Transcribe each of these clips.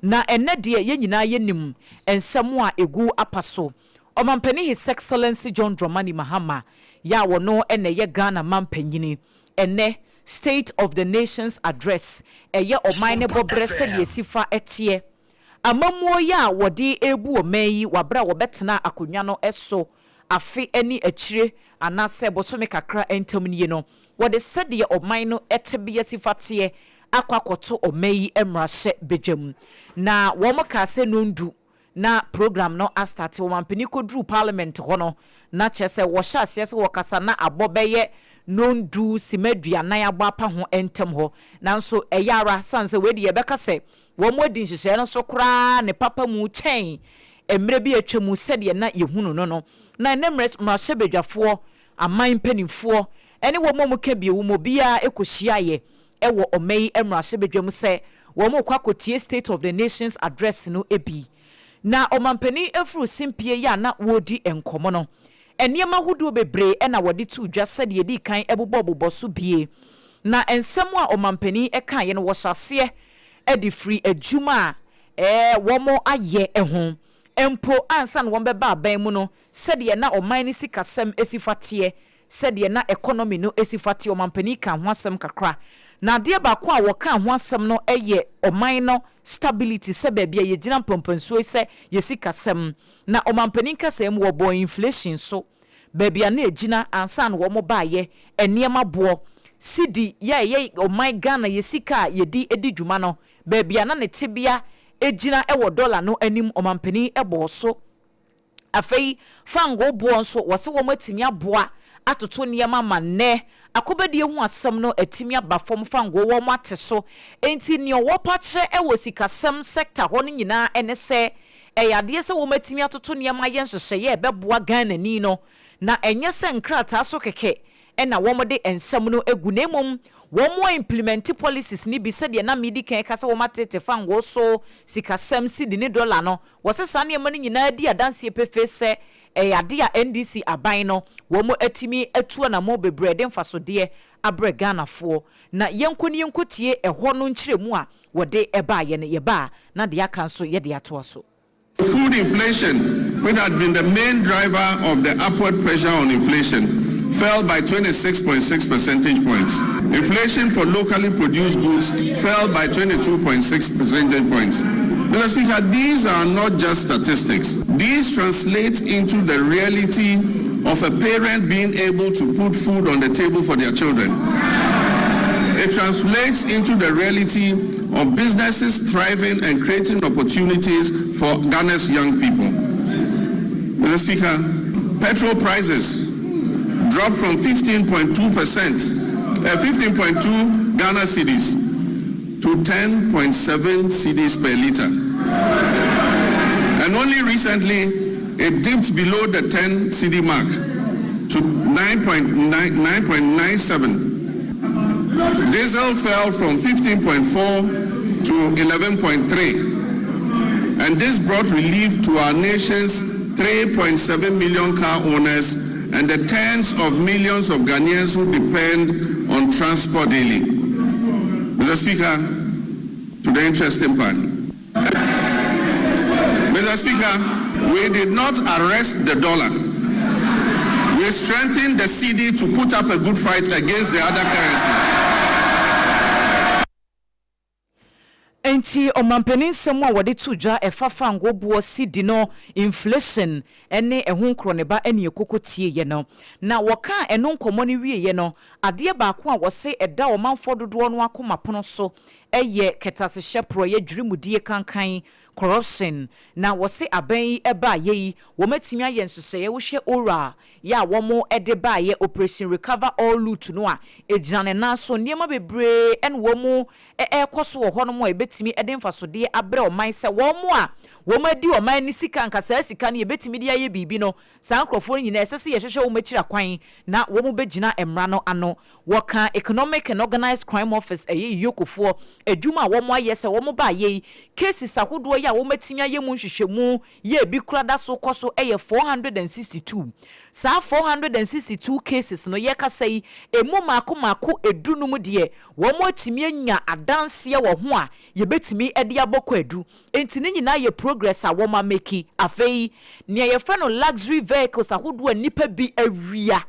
Na ɛnnɛ deɛ yɛn nyinaa yɛnim nsɛm a ɛgu apa so. Ɔmampanin His Excellency John Dramani Mahama yɛ a ɔno na ɛyɛ Ghana mampanyini, ɛnnɛ State of the Nation's Address, ɛyɛ ɔman no bɔberɛ sɛdeɛ ɛsi fa teɛ, amammuo yi a wɔde rebu ɔman yi wɔ aberɛ a wɔbɛtenaa akonnwa no so afe ne akyire anaasɛ bosome kakra ntam nie no, wɔde sɛdeɛ ɔman no tebea si fa teɛ akɔ akɔto ɔman yi mmarahyɛ badwam. Na wɔn kaa sɛ nondu na program no astate. Ɔmampanin kɔduruu parliament hɔ no, na kyerɛ sɛ wɔhyɛ aseɛ sɛ wɔkasa na abɔ bɛyɛ nondu sima 40 abɔ apa ho ntam hɔ. Nanso ɛyɛ ara, sane sɛ wei deɛ yɛbɛka sɛ wɔn adi nhyehyɛeɛ no so koraa ne papa mu kyɛn mmerɛ bi a atwa mu sɛdeɛ na yɛhunu no no. Na ɛnnɛ mmarahyɛbadwafoɔ, aman mpanimfoɔ ne wɔn a wɔka bio mu obiara kɔhyiaeɛ wɔ ɔma yi mmarahyɛbadwam sɛ wɔrekɔ akɔtie State of the Nation's Address no bi. Na ɔmampanin afuru simpie yi a na wɔredi nkɔmmɔ no, nneɛma ahodoɔ bebree na wɔde too dwa sɛdeɛ yɛdii kan bobɔbobɔ so bie. Na nsɛm a ɔmampanin kaeɛ no, wɔhyɛ aseɛ de firi adwuma a wɔayɛ ho mpo ansa na wɔbɛba aban mu no, sɛdeɛ na ɔman no sikasɛm si fa teɛ, sɛdeɛ na economy no si fa teɛ, ɔmampanin kaa ho asɛm kakra. Na adeɛ baako a wɔkaa ho asɛm no yɛ ɔman no stability, sɛ baabi a yɛgyina mpɔmpɔnsuo yi sɛ yɛ sikasɛm. Na ɔmampanin kasaɛ mu wɔbɔɔ inflation so, baabi a na ɛgyina ansa na wɔn baeɛ, nneɛma boɔ, cedi yɛ a ɛyɛ ɔman Ghana yɛ sika a yɛdi di dwuma no, baabi a na ne tebea gyina wɔ dɔla no anim, ɔmampanin bɔɔ so. Afei fangoo boɔ nso, wɔse wɔatumi aboa atoto nneɛma ma nnɛ akobadie ho asɛm no atumi aba fam, fangoo wɔate so. Enti nea wɔpa kyerɛ wɔ sikasɛm sector hɔ no nyinaa ne sɛ ɛyɛ adeɛ sɛ wɔatumi atoto nneɛma ayɛ nhyehyɛeɛ a ɛbɛboa Ghanani no, na ɛnyɛ sɛ nkrataa so kɛkɛ na wɔde nsɛm no agu na mmom wɔn implementi policies no bi sɛdeɛ na medi kan ka sɛ wɔatete fangoo so, sikasɛm, cedi ne dollar no. Wɔse saa nneɛma no nyinaa di adanseɛ pefee sɛ ɛyɛ adeɛ a NDC aban no wɔn atumi atu anamɔn bebree de mfasodeɛ abrɛ Ghanafoɔ. Na yɛnkɔ ne yɛnkɔtie ɛhɔ no nkyerɛmu a wɔde baeɛ no, yɛba a na deɛ aka nso yɛde atoa so. Food inflation, which had been the main driver of the upward pressure on inflation, fell by 26.6 percentage points. Inflation for locally produced goods fell by 22.6 percentage points. Mr. Speaker, these are not just statistics. These translate into the reality of a parent being able to put food on the table for their children. It translates into the reality of businesses thriving and creating opportunities for Ghana's young people. Mr. Speaker, petrol prices dropped from 15.2%, 15.2 Ghana cedis to 10.7 cedis per liter. And only recently, it dipped below the 10 cedi mark to 9.97. Diesel fell from 15.4 to 11.3. And this brought relief to our nation's 3.7 million car owners and the tens of millions of Ghanaians who depend on transport daily. Mr. Speaker, to the interesting part. Mr. Speaker, we did not arrest the dollar. We strengthened the cedi to put up a good fight against the other currencies. Enti ɔmampanin nsɛm a wɔde to dwa ɛfa fango boɔ cedi no inflation ne ɛho nkorɔneba ne ɛkoko tieeɛ no. Na wɔkaa ɛno nkɔmmɔ no wieeɛ no, adeɛ baako a wɔse ɛda ɔmanfoɔ dodoɔ no akoma pono so yɛ kɛtasehyɛ porɔeɛ dwirimudie kankan, corruption, na wɔse abɛn yi baeɛ yi wɔatumi ayɛ nhyehyɛeɛ wohwɛ ORAL yɛ a wɔde baeɛ Operation Recover All Loot no a ɛgyina ne nan so nneɛma bebree na wɔn ɛrekɔ so wɔ hɔnom a ɛbɛtumi de mfasodeɛ abrɛ ɔman sɛ wɔn a wɔadi ɔman no sika anka saa sika no yɛbɛtumi de ayɛ biribi no saa nkorɔfoɔ no nyinaa ɛsɛ sɛ yɛhwehwɛ wɔn akyiri akwan na wɔn bɛgyina mmara no ano. Wɔka Economic and Organised Crime Office ɛyɛ EOCO foɔ Adwuma a wɔn ayɛ sɛ wɔn baayɛ yi, cases ahodoɔ yi a wɔn atumi ayɛ mu nhwehwɛmu yɛ ebi kora da so kɔ so yɛ 462. Saa 462 cases no, yɛkasa yi, emu mako mako 15 deɛ, wɔn atumi anya adanseɛ wɔ ho a yɛbɛtumi de abɔ kɔ adu. Nti ne nyinaa yɛ progress a wɔn ameki. Afei nea yɛfrɛ no luxury vehicles ahodoɔ a nnipa bi awia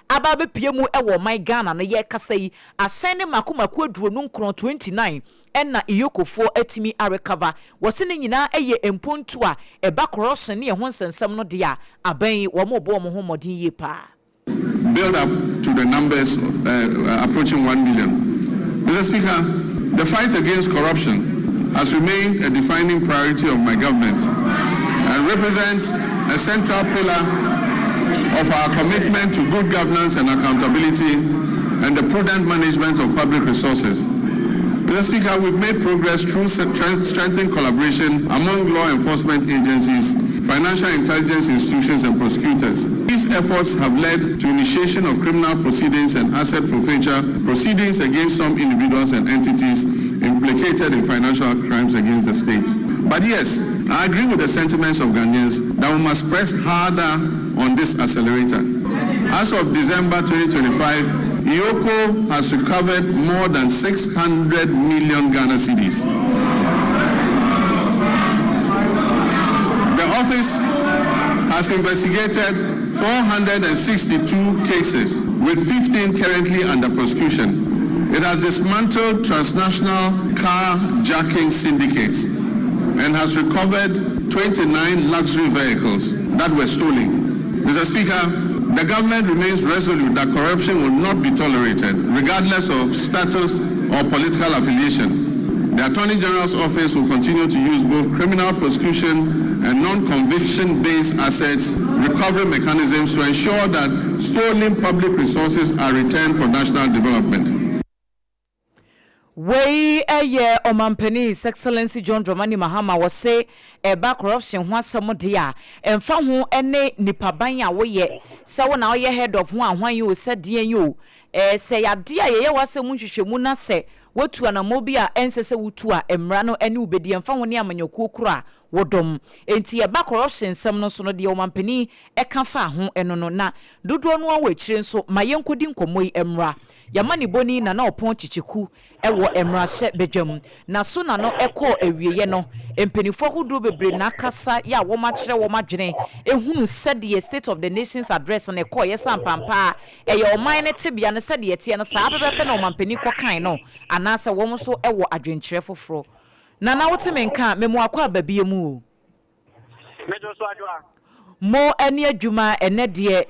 aba abɛpie mu wɔ ɔman Ghana no, yɛkasa yi, ahyɛn ne mako mako 29, 29, ɛna EOCOfoɔ atumi arecover. Wɔsi ne nyinaa yɛ mpontu a ɛba corruption ne ɛho nsɛnsɛm no deɛ a, abɛn yi wɔn bɔ wɔn ho mmɔden yie paa. Build up to the numbers approaching 1 million. Mr. Speaker, the fight against corruption has remained a defining priority of my government and represents a central pillar of our commitment to good governance and accountability and the prudent management of public resources. Mr. Speaker, we've made progress through strengthened collaboration among law enforcement agencies, financial intelligence institutions, and prosecutors. These efforts have led to initiation of criminal proceedings and asset forfeiture proceedings against some individuals and entities implicated in financial crimes against the state. But yes, I agree with the sentiments of Ghanaians that we must press harder on this accelerator. As of December 2025, EOCO has recovered more than 600 million Ghana cedis. The office has investigated 462 cases, with 15 currently under prosecution. It has dismantled transnational car jacking syndicates and has recovered 29 luxury vehicles that were stolen. Mr. Speaker, the government remains resolute that corruption will not be tolerated, regardless of status or political affiliation. The Attorney General's office will continue to use both criminal prosecution and non-conviction based assets recovery mechanisms to ensure that stolen public resources are returned for national development. Wei ɛyɛ ɔmampanin His Excellency John Dramani Mahama. Wɔse ɛba corruption ho asɛm deɛ a, ɛmfa ho ne nipaban a woyɛ, sɛ wo na woyɛ head of ho ahwan yi o, sɛ deɛ yi o, sɛ yadeɛ a yɛyɛ w'asɛm mu nhwehwɛmu na sɛ woatu anammɔ bi a ɛnsɛ sɛ wotu a, mmara no ne wobɛdi, ɛmfa ho ne amanyɔkuo koro a wodɔm. Enti ɛba corruption nsɛm no so no deɛ, ɔmampanin ɛka fa ho ɛno no na dodoɔ no wɔ akyire nso. Ma yɛnkɔdi nkɔmmɔ yi mmra. Yɛama ne bɔni Nana Ɔpɔn Kyekyeku ɛwɔ mmarahyɛ badwam na so na no ɛkɔɔ awieeɛ no, mpanimfoɔ ahodoɔ bebree na akasa yɛ a wɔn akyerɛ wɔn adwene ehunu sɛdeɛ State of the Nations Address no ɛkɔɔ yɛ sɛ ampampa a ɛyɛ ɔman no tebea no sɛdeɛ ɛteɛ no saa pɛpɛpɛ na ɔmampanin kɔkan no, anaasɛ wɔn nso ɛwɔ adwenkyerɛ foforɔ. Nana, wote me nka memo akɔ aba bie mu o. Mɛdwo so, Adwoa. Mo ani adwuma ɛnɛ deɛ,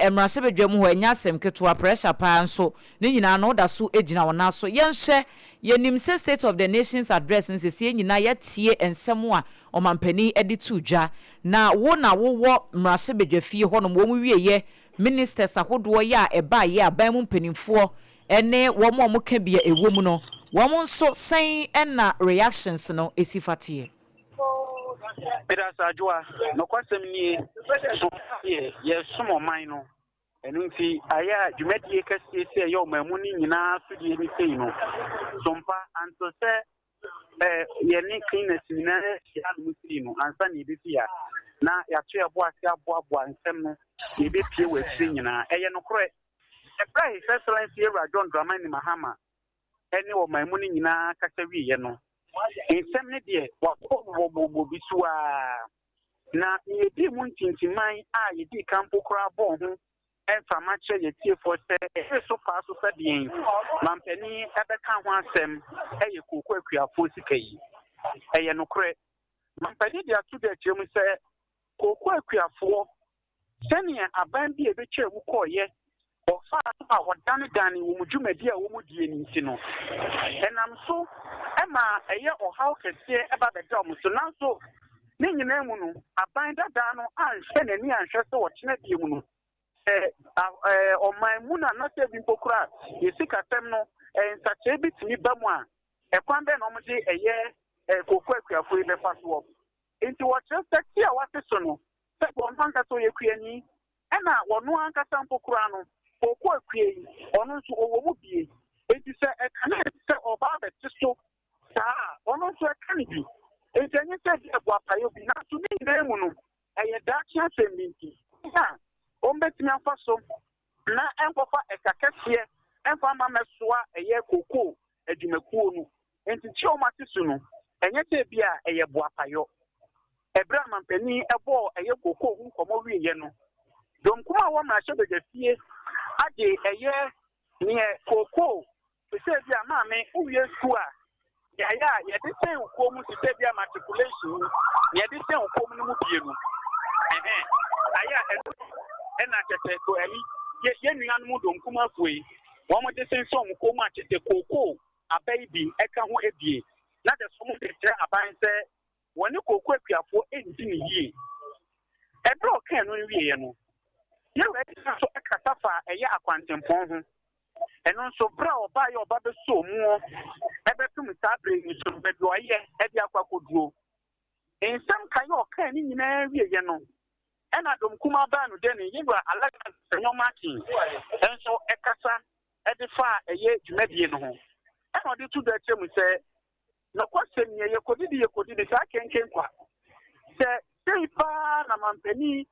mmarahyɛbadwam hɔ ɛnyɛ asɛm ketewa, pressure paa nso ne nyinaa no woda so gyina wɔn nan so. Yɛnhyɛ yɛnim sɛ State of the Nations Address no sɛsie nyinaa yɛtie nsɛm a ɔmampanin de to dwa, na wo na wowɔ mmarahyɛbadwa fie hɔnom. Wɔn wieyɛ, ministers ahodoɔ yɛ a ɛbaayɛ, aban mu mpanimfoɔ ne wɔn a wɔka bi a ɛwɔ mu no, wɔn nso sɛn ɛna reactions no esi fa teɛ? Meda sɛ, Adwoa. Nokwasɛm nie, so yɛ yɛsom ɔman no, ɛno nti ayɛ a dwumadie kɛseɛ sɛ ɛyɛ ɔman mu no nyinaa so deɛ ne sei no sompa anto sɛ yɛne cleaners nyinaa ahyia no mu sei no ansa na yɛbɛfi a na yɛato yɛbo ase aboaboa nsɛm no na yɛbɛpie wɔ akyire nyinaa. Ɛyɛ nokorɛ, ɛberɛ a His Excellency Ewura John Dramani Mahama ɛne ɔman mu no nyinaa kasa wieɛ no, nsɛm no deɛ wakɔbɔbɔbɔ bi so a na yɛdii mu ntintiman a yɛdii ka mpo koraa bɔɔ ho mframa kyerɛ yɛtiefoɔ sɛ ɛyɛ so paa so sɛ deɛn mampanin ɛbɛka ho asɛm ɛyɛ kooko akuafoɔ sika yi. Ɛyɛ nokorɛ, mampanin de ato da akyerɛ mu sɛ kooko akuafoɔ, sɛnea aban bi a ɛbɛtwa mu kɔɔyɛ ɔfaa so a wɔdanedane wɔn dwumadi a wɔn die no nti no, ɛnam so ɛma ɛyɛ ɔhaw kɛseɛ ɛba bɛda wɔn so. Nanso ne nyinaa mu no, aban dadaa no anhwɛ n'ani anhwɛ sɛ ɔkyena bie mu no sɛ ɔman mu no anasɛ bi mpo koraa yɛ sikasɛm no nsakyerɛ bi tumi ba mu a, ɛkwan bɛn na wɔde ɛyɛ kooko akuafoɔ yi bɛfa soɔ. Nti wɔkyerɛ sɛ ti a wate so no sɛ wɔn ankasa ɔyɛ kuani, ɛna wɔn ankasa mpo koraa no kooko akua yi, ɔno nso ɔwɔ mu bie. Enti sɛ ɛka no ayɛ te sɛ ɔreba abɛte so saa a, ɔno nso ɛka no bi. Enti ɛnyɛ sɛ ebia boapayɔ bi, nanso ne nyinaa mu no, ɛyɛ daakye asɛm bi nti a wɔbɛtumi afa so na ɛnkɔfa ɛka kɛseɛ ɛmfa mma mmɛsoa ɛyɛ kookoo adwumakuo no. Enti kye a wɔate so no, ɛnyɛ sɛ ebia ɛyɛ boapayɔ. Ɛberɛ a mampanin bɔɔ ɛyɛ kookoo ho nkɔmmɔ wieeɛ no, dɔm kumaa a ɛwɔ mmarahyɛbadwafie agye ɛyɛ neɛ kookoo te sɛ bi a maame wowie sukuu a yɛayɛ a yɛde sɛn wo kɔn mu te sɛ bi a matriculation yi nea yɛde sɛn wo kɔn mu no mu bie no ɛhɛn ayɛ a ɛno ɛna kyɛ sɛ ko ɛyi yɛ yɛ nuanom dɔm kumafoɔ yi wɔn de sensɛn wɔn kɔn mu a kyɛ sɛ kookoo aba yi bi ɛka ho ebie na kyɛ sɛ wɔn de kyerɛ aban sɛ wɔne kooko akuafoɔ ɛndi ne yie. Ɛberɛ a ɔkaa no no wieɛ no, Yɛwura nso kasa faa ɛyɛ akwantempɔn ho. Ɛno nso, berɛ a ɔbaeɛ a ɔba bɛsɔɔ muo bɛpem saa berɛ yi nso no, baabi a ɔyɛ de akɔ akɔduro. Nsɛm kaeɛ a ɔkaa ne nyinaa wieeɛ no, ɛna dɔm kumaa baa no dɛne, Yɛwura Alexander Senyo Martin nso kasa de faa ɛyɛ dwumadie no ho. Ɛna ɔde to dwa kyerɛ mu sɛ, Nokwasɛm nie, yɛkɔdidi yɛkɔdidi saa kenken kwa. Sɛ sei paa na mampanin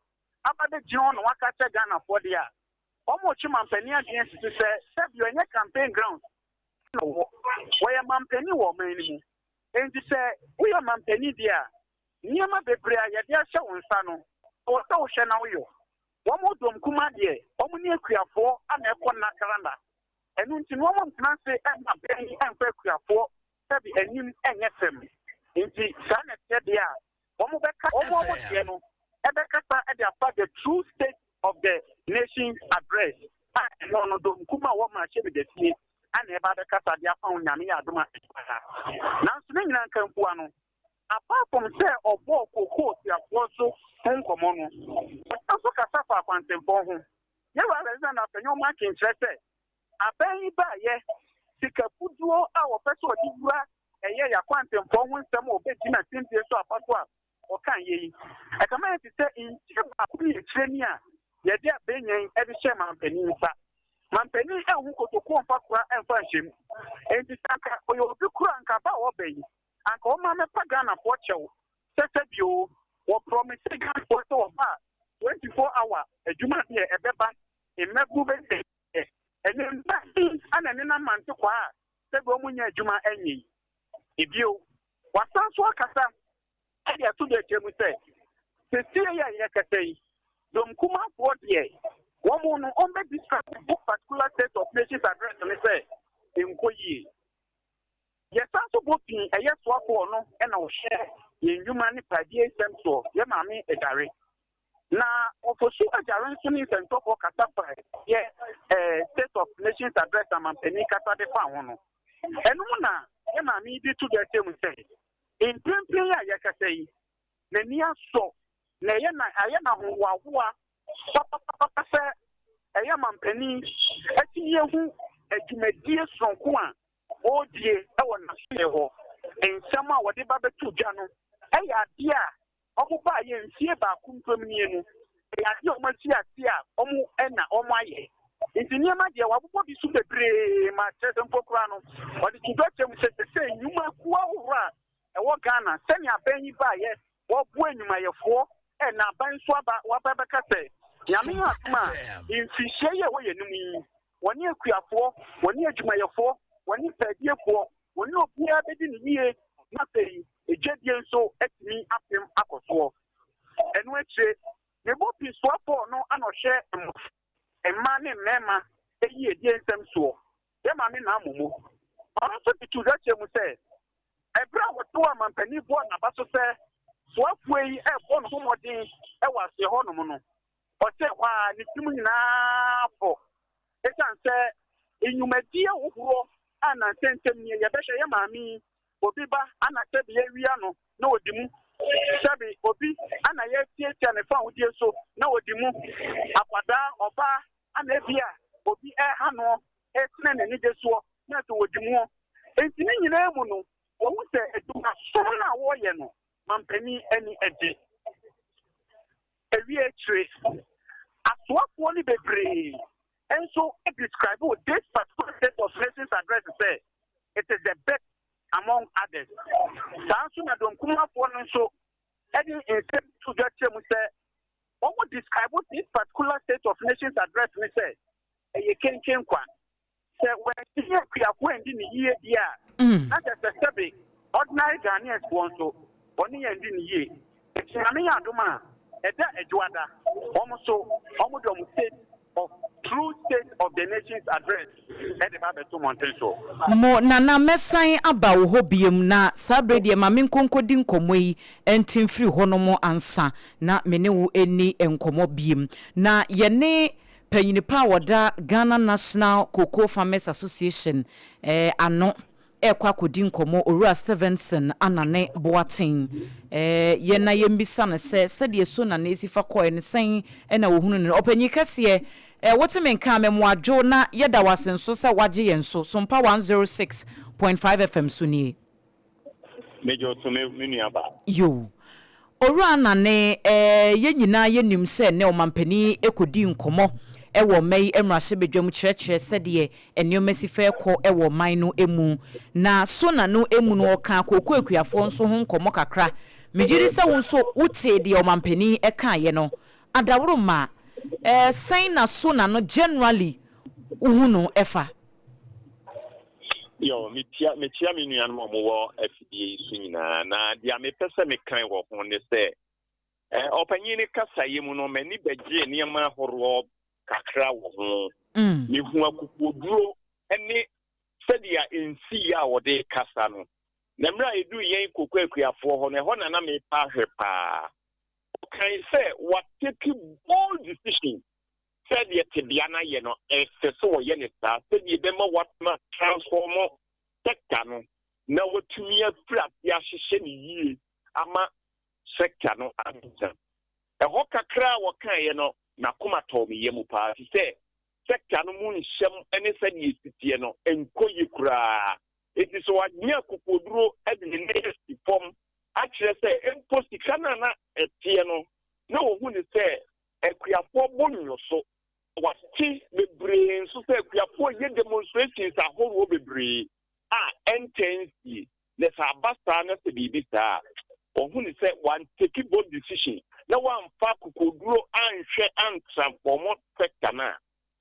aba bɛgyina hɔ na waka akyerɛ Ghanafoɔ deɛ a, wɔretwe mampanin adwene asi so sɛ sɛdeɛ ɛnyɛ campaign grounds na ɔwɔ. Wɔyɛ mampanin wɔ ɔman no mu. Enti sɛ woyɛ mampanin deɛ a, nneɛma bebree a yɛde ahyɛ wo nsa no, ɛwɔ sɛ wohwɛ na woyɔ. Wɔn dɔm kumaa deɛ, wɔn ne akuafoɔ na ɛkɔ nna karanda. Ɛno nti no wɔntena ase mma bɛn yi mfa akuafoɔ sɛbe anim nyɛ fam. Nti saa na ɛteɛ deɛ a, wɔbɛka wɔn a wɔdeɛ no bɛkasa de afa the true state of the nation address a ɛno no dɔm kumaa a ɛwɔ mmarahyɛbadwafie na ɛba abɛkasa de afa ho Nyame yɛ adom a ɛbɛba. Nanso ne nyinaa nkamfua no, apart from sɛ ɔbɔɔ kookoo akuafoɔ so ho nkɔmmɔ no, ɔsan nso kasa faa kwantempɔn ho. Yɛwura Alexander Afenyo Markin kyerɛ sɛ abɛn yi baayɛ sika puduo a wɔpɛ sɛ ɔde wura ɛyɛ yɛakwantempɔn ho nsɛm a ɔbɛgyina simpie so afa so a ɔka yɛ yi. Ɛkama yɛ te sɛ mfie baako ne akyire ni a yɛde abɛnyan de hyɛ mampanin nsa. Mampanin ɛnhu kotokuo mfa kora ɛmfa nhyɛ mu. Enti sɛ anka ɔyɛ obi koro anka ba a ɔba yi, anka ɔma mɛpa Ghanafoɔ kyɛw sɛ sɛbio wɔ promise Ghanafoɔ sɛ ɔba a 24 hour adwuma deɛ ɛbɛba mmabunu bɛyɛ ɛnɛ mba yi ana nenam mante kwa a sɛbi wɔn nyɛ adwuma ɛnyɛ yi. Ebio, wasan so akasa ɛde ato do akyerɛ mu sɛ sesie yi a yɛkasa yi, dɔm kumafoɔ deɛ wɔn no wɔn bɛ describe book particular state of nations address ne sɛ nkɔ yie. Yɛsan so bɔ pii ɛyɛ soafoɔ no ɛna ɔhwɛ yɛn nnwuma ne paadie nsɛm soɔ, yɛ maame Adware. Na Ofosu Adware nso ne nsɛntɔfoɔ kasa fa yɛ state of nations address amampanin kasa de fa ho no. Ɛno mu na yɛ maame yi de to dwa kyerɛ mu sɛ mprempren a yɛkasa yi, n'ani asɔ na ɛyɛ na ayɛ n'ahohoahoa papapapa sɛ ɛyɛ mampanin atumi ehu adwumadie soronko a ɔredie wɔ n'asoɛ hɔ. Nsɛm a wɔde ba bɛto dwa no ɛyɛ adeɛ a wɔn baa yɛ mfie baako mpam nie no, ɛyɛ adeɛ a wɔn asi ase a wɔn ɛna wɔn ayɛ. Nti nneɛma deɛ wɔabobɔ bi so bebree ma kyerɛ sɛ mpo koraa no wɔde to dwa kyerɛ mu sɛ sɛ nnwumakuo ahodoɔ a ɛwɔ Ghana sɛnea abɛn yi baayɛ wɔboa nnwumayɛfoɔ ɛna aban nso aba waba bɛka sɛ Nyame yɛ adom a mfirihyia yi a ɛwɔ yɛn anim yi, wɔne akuafoɔ, wɔne adwumayɛfoɔ, wɔne paadiefoɔ, wɔne obiara bɛdi ne yie na afei edwadie nso atumi apem akɔ soɔ. Ɛno akyire, mebɔ pii soafoɔ no ana ɔhwɛ mmɔfra, mmaa ne mmarima yiedie nsɛm soɔ, yɛ maame Naa Momo. Ɔno nso de to dwa kyerɛ mu sɛ ɛberɛ a wɔto amampanin boɔ n'aba so sɛ soafoɔ yi ɛrebɔ ne ho mmɔden wɔ aseɛ hɔnom no, ɔsɛ hɔ a ne tirim nyinaa fɔ ɛsiane sɛ nnwumadie ahodoɔ a nansɛntɛm nie yɛbɛhwɛ yɛ maame yi obi ba ana sɛbi yɛwia no na ɔdi mu, sɛbi obi ana yɛtiatia ne fa ahodie so na ɔdi mu, akwadaa ɔbaa ana ebi a obi ɛha no ɛtena n'anigye soɔ na sɛ ɔdi mu. Nti ne nyinaa mu no wɔhu sɛ adwumasom no a wɔreyɛ no mampanin ani agye. Ewie akyire, asoafoɔ no bebree Nso describe this particular State of Nations Address sɛ it is the best among others. Saa nso na dɔmkumafoɔ no nso de nsɛm to dwa kyerɛ mu sɛ wɔn describe this particular State of Nations Address ne sɛ ɛyɛ kenken kwa. Sɛ wɔantumi akuafoɔ andi ne yie deɛ a, na kyerɛ sɛ sɛbe ordinary Ghanaians foɔ nso wɔne yɛn di ne yie. Eti Nyame yɛ adom a, ɛda Adwoada, wɔn nso wɔn de wɔn state of true State of the Nations Address ɛde ba abɛto mmɔnten so. Mo Nana, mɛsan aba wo hɔ biom, na saa berɛ deɛ ma menkɔ nkɔdi nkɔmmɔ yi nte mfiri hɔnom ansa na me ne wo nni nkɔmmɔ biom. Na yɛne panyini pa a wɔda Ghana National Cocoa Farmers Association ano rekɔ akɔdi nkɔmmɔ, Owura Stevenson Anane Boateng. Yɛn na yɛmmisa no sɛ, sɛdeɛ Sona no si fa kɔeɛ no, sɛn na ɔhunu no? Ɔpanyin kɛseɛ, wote me nka a, memoadwo na yɛda wo ase nso sɛ woagye yɛn so. Sompa 106.5 FM so nie. Megye wo so, me nua baa. Yoo. Owura Anane, yɛn nyinaa yɛnim sɛ nnɛ ɔmampanin kɔdii nkɔmmɔ wɔ ɔma yi mmarahyɛbadwam kyerɛkyerɛ sɛdeɛ nneɛma si fa rekɔ wɔ ɔman no mu. Na SONA no mu no ɔkaa kooko akuafoɔ nso ho nkɔmmɔ kakra. Megye di sɛ wo nso wotee deɛ ɔmampanin kaeɛ no. Adaworoma, sɛn na SONA no generally wohu no fa? Yo, metia mekyia me nuanom a wɔwɔ afidie yi so nyinaa, na deɛ mepɛ sɛ mekan wɔ ho ne sɛ, ɔpanyin no kasaeɛ mu no, m'ani bɛgyee nneɛma ahoroɔ kakra wɔ ho. Mehu akokoɔduro ne sɛdeɛ nsiiɛ a wɔde kasa no. Na mmerɛ a ɛduu yɛn koko akuafoɔ hɔ no, ɛhɔ na na mepa ahwɛ paa. Ɔkan sɛ watake bold decision sɛdeɛ tebea no ayɛ no, ɛsɛ sɛ wɔyɛ no saa sɛdeɛ ɛbɛma wɔatumi atransform sector no na wɔatumi afiri aseɛ ahyehyɛ no yie ama sector no abɛgyina. Ɛhɔ kakra a wɔkaeɛ no, m'akoma tɔɔ me yam paa, ɛfiri sɛ sector no mu nhyɛm ne sɛdeɛ ɛsi teɛ no, ɛnkɔ yie koraa. Enti sɛ wɔanya akokoɔduro de ne nan asi fam akyerɛ sɛ mpo sika no a na ɛteɛ no, na wɔhu no sɛ akuafoɔ bo nnwo so. Wɔate bebree nso sɛ akuafoɔ reyɛ demonstrations ahoroɔ bebree a ɛntɛn nsie. Na sɛ aba saa na sɛ biribi saa a, wɔhu no sɛ wɔantake bold decision na wɔamfa akokoɔduro anhwɛ antransform sector no a,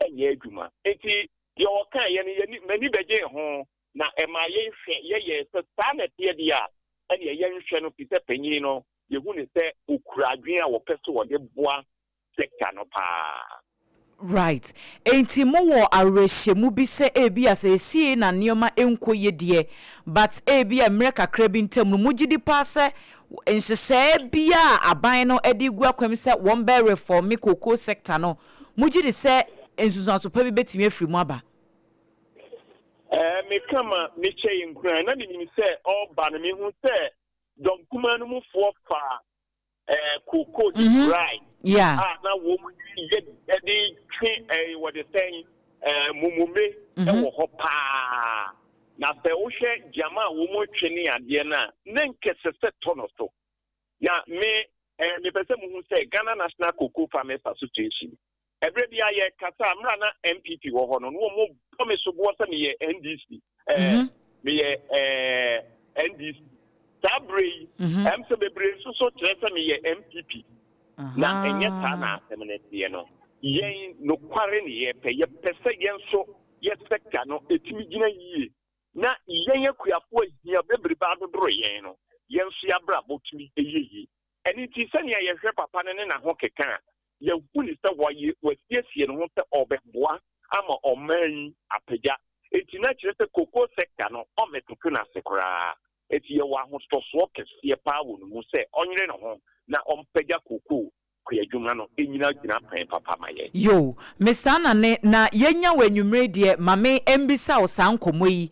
ɛnyɛ adwuma. Enti deɛ wɔkaeɛ no, yɛni, m'ani bɛgyee ho na ɛmaa yɛhwɛ, yɛyɛɛ sɛ saa na ɛteɛ deɛ a, ɛneɛ yɛnhwɛ no firi sɛ panin no, yɛhu no sɛ ɔkura adwene a wɔpɛ sɛ wɔde boa sector no paa. Right. Enti mowɔ awerɛhyɛmu bi sɛ ebia seesei na nneɛma nkɔ yie deɛ, but ebia mmerɛ kakra bi ntam no, mogye di paa sɛ nhyehyɛeɛ biara a aban no de regu akwan mu sɛ wɔbɛ reforme cocoa sector no, mogye di sɛ nsunsuanso pa bi bɛtumi afiri mu aba? Ɛɛ, meka ma mehyɛ yɛn nkuran, na menim sɛ ɔreba no, mehu sɛ dɔm kumaa no mufoɔ faa kookoo de kurae a na wɔn yɛ de twe wɔde sɛn mumube wɔ hɔ paa. Na sɛ wohwɛ gyama a wɔtwe ne adeɛ no a, ne nkɛsɛ sɛ tɔ no so. Na me mepɛ sɛ muhu sɛ Ghana National Cocoa Farmers Association, ɛberɛ bi a yɛkasa a, mmerɛ a na NPP wɔ hɔ no, na wɔn bɔ me soboɔ sɛ meyɛ NDC, meyɛ NDC. Saa berɛ yi, ɛm sɛ bebree nso so kyerɛ sɛ meyɛ NPP. Na ɛnyɛ saa na asɛm no teɛ no. Yɛn nokware ne yɛpɛ. Yɛpɛ sɛ yɛn nso yɛ sector no ɛtumi gyina yie na yɛn akuafoɔ ahia bebrebe adodoro yɛn no, yɛn nso yɛabrabɔ tumi yɛ yie. Ɛno nti sɛnea yɛhwɛ papa no ne n'ahokeka a, yɛhu no sɛ wɔayɛ, wasiesie ne ho sɛ ɔbɛboa ama ɔman yi apagya. Enti na kyerɛ sɛ cocoa sector no, ɔmmɛtoto no ase koraa. Enti yɛwɔ ahotɔsoɔ kɛseɛ paa wɔ ne mu sɛ ɔnyere ne ho na ɔmpagya cocoa kuadwuma no nnyina gyinapɛn papa ma yɛn. Yoo, Mister Anane, na yɛnya wo anwummere yi deɛ, ma me mbisa wo saa nkɔmmɔ yi.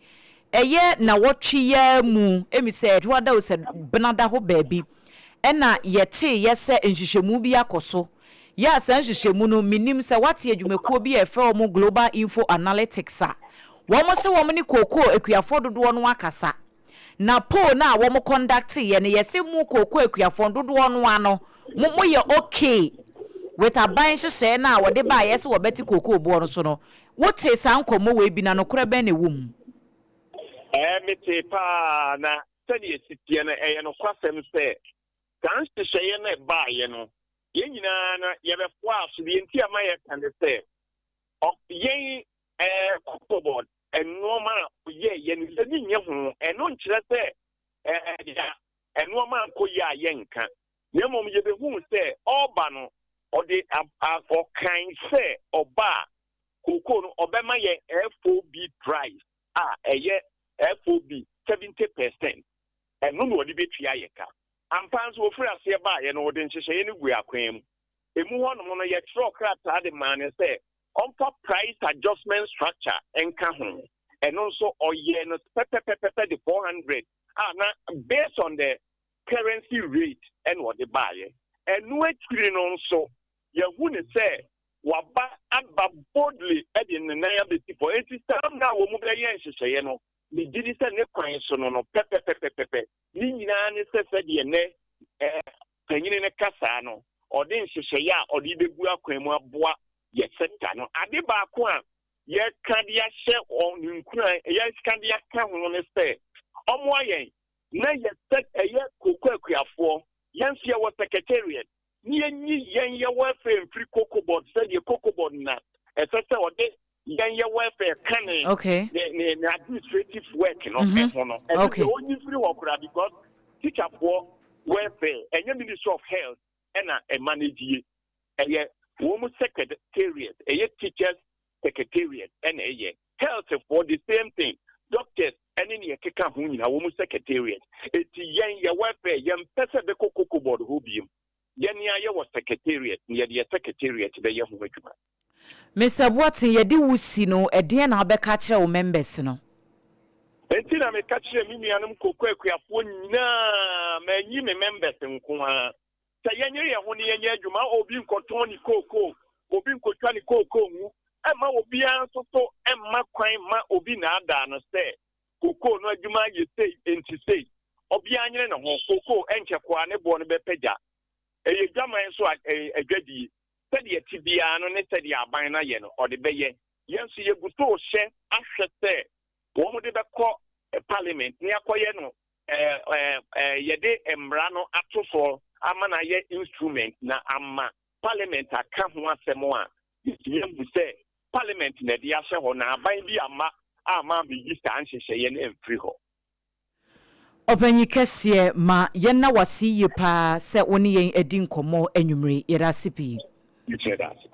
Ɛyɛ nawɔtwe yi ara mu, emi sɛ Dwoada o sɛ Benada hɔ baabi, ɛna yɛteeɛ sɛ nhwehwɛmu bi akɔ so. Yɛ a saa nhwehwɛmu no, mennim sɛ woate adwumakuo bi a yɛfrɛ wɔn Global Info Analytics a, wɔn se wɔn ne kookoo akuafoɔ dodoɔ no akasa. Na poll no a wɔn conducteeɛ no, yɛse mo kookoo akuafoɔ dodoɔ no ara no, mo moyɛ okay. With aban nhyehyɛeɛ no a wɔde baeɛ sɛ wɔbɛte kookoo boɔ no so no, wotee saa nkɔmmɔ wei bi na nokorɛ bɛn na ɛwɔ mu? Ɛɛ, metee paa, na sɛdeɛ ɛsi teɛ no, ɛyɛ nokwasɛm sɛ saa nhyehyɛeɛ no a ɛbaeɛ no, yɛn nyinaa no yɛbɛfoaa so. Deɛ nti a ma yɛka ne sɛ, yɛn ɛɛ Cocobod nnoɔma a ɔyɛeɛ no, yɛni nnye ho. Ɛno nkyerɛ sɛ ɛɛ deɛ nnoɔma ankɔ yie a yɛnka, na mmom yɛbɛhuu sɛ ɔreba no, ɔde ɔkan sɛ ɔba a, kookoo no ɔbɛma yɛn FOB price a ɛyɛ FOB 70%, ɛno na ɔde bɛtua yɛ ka. Ampa nso ɔfiri aseɛ baeɛ no, ɔde nhyehyɛeɛ no guu akwan mu. Ɛmu hɔnom no, yɛtwerɛɛ krataa de maa no sɛ ɔmfa price adjustment structure nka ho. Ɛno nso ɔyɛɛ no pɛpɛpɛpɛpɛ de 400 a na based on the currency rate ɛna ɔde baeɛ. Ɛno akyiri no nso, yɛahu no sɛ waba aba boldly de ne nan abɛsi fam. Enti saa mmerɛ a wɔn bɛyɛ nhyehyɛeɛ no, megye di sɛ ne kwan so no no pɛpɛpɛpɛpɛ. Ne nyinaa ne sɛ sɛdeɛ nnɛ eh, panyini no kasaa no, ɔde nhyehyɛeɛ a ɔde bɛgu akwan mu aboa yɛ sector no. Ade baako a yɛka de ahyɛ wɔn nkuran, yɛka de aka ho ne sɛ, ɔmoa yɛn na yɛ sɛ ɛyɛ koko akuafoɔ, yɛn nso yɛwɔ secretariat, ne yɛnyi yɛn yɛ welfare mfiri Cocoa Board, sɛdeɛ Cocoa Board na ɛsɛ sɛ ɔde yɛn yɛ welfare ka ne ne ne ne administrative work no ɛho no, ɛno deɛ ɔnyi mfiri hɔ koraa, because teacherfoɔ welfare ɛnyɛ Ministry of Health ɛna ɛma no die, ɛyɛ wɔn secretariat, ɛyɛ teachers secretariat ɛna ɛyɛ. Health foɔ the same thing, doctors ɛne nea ɛkeka ho nyinaa, wɔn secretariat. Eti yɛn yɛ welfare, yɛn mpɛ sɛ bɛkɔ Cocoa Board hɔ biem. Yɛn nea yɛwɔ secretariat na yɛde yɛ secretariat bɛyɛ ho adwuma. Mr Boateng, yɛde wo si no, ɛdeɛn na wobɛka akyerɛ wo members no? Enti na meka kyerɛ me nuanom koko akuafoɔ nyinaa, manyi me members nko ara, sɛ yɛnyere yɛn ho na yɛnyɛ adwuma, obi nkɔtɔn ne kookoo, obi nkɔtwa ne kookoo ngu, ɛmma obiara nso so mma kwan mma obi nnaadaa no sɛ kookoo no adwuma yɛ sei enti sei. Obiara nyere ne ho, kookoo ɛnkyɛ koraa ne boɔ no bɛpagya. Ɛyɛ dwaman nso a, ɛyɛ adwadie. Sɛdeɛ ɛte biara no ne sɛdeɛ aban no ayɛ no, ɔde bɛyɛ. Yɛn nso yɛgu so rehyɛ ahwɛ sɛ wɔde bɛkɔ parliament na yɛakɔyɛ no yɛde mmara no ato soɔ ama no ayɛ instrument na ama parliament aka ho asɛm a, yɛtumi ahu sɛ parliament na ɛde ahyɛ hɔ na aban bi amma amma abɛyi saa nhyehyɛeɛ no amfiri hɔ. Ɔpanyin kɛseɛ, ma yɛnna wo ase yie paa sɛ wo ne yɛn adi nkɔmmɔ anwummere yi. Yɛda ase pii. Mekyerɛ da ase.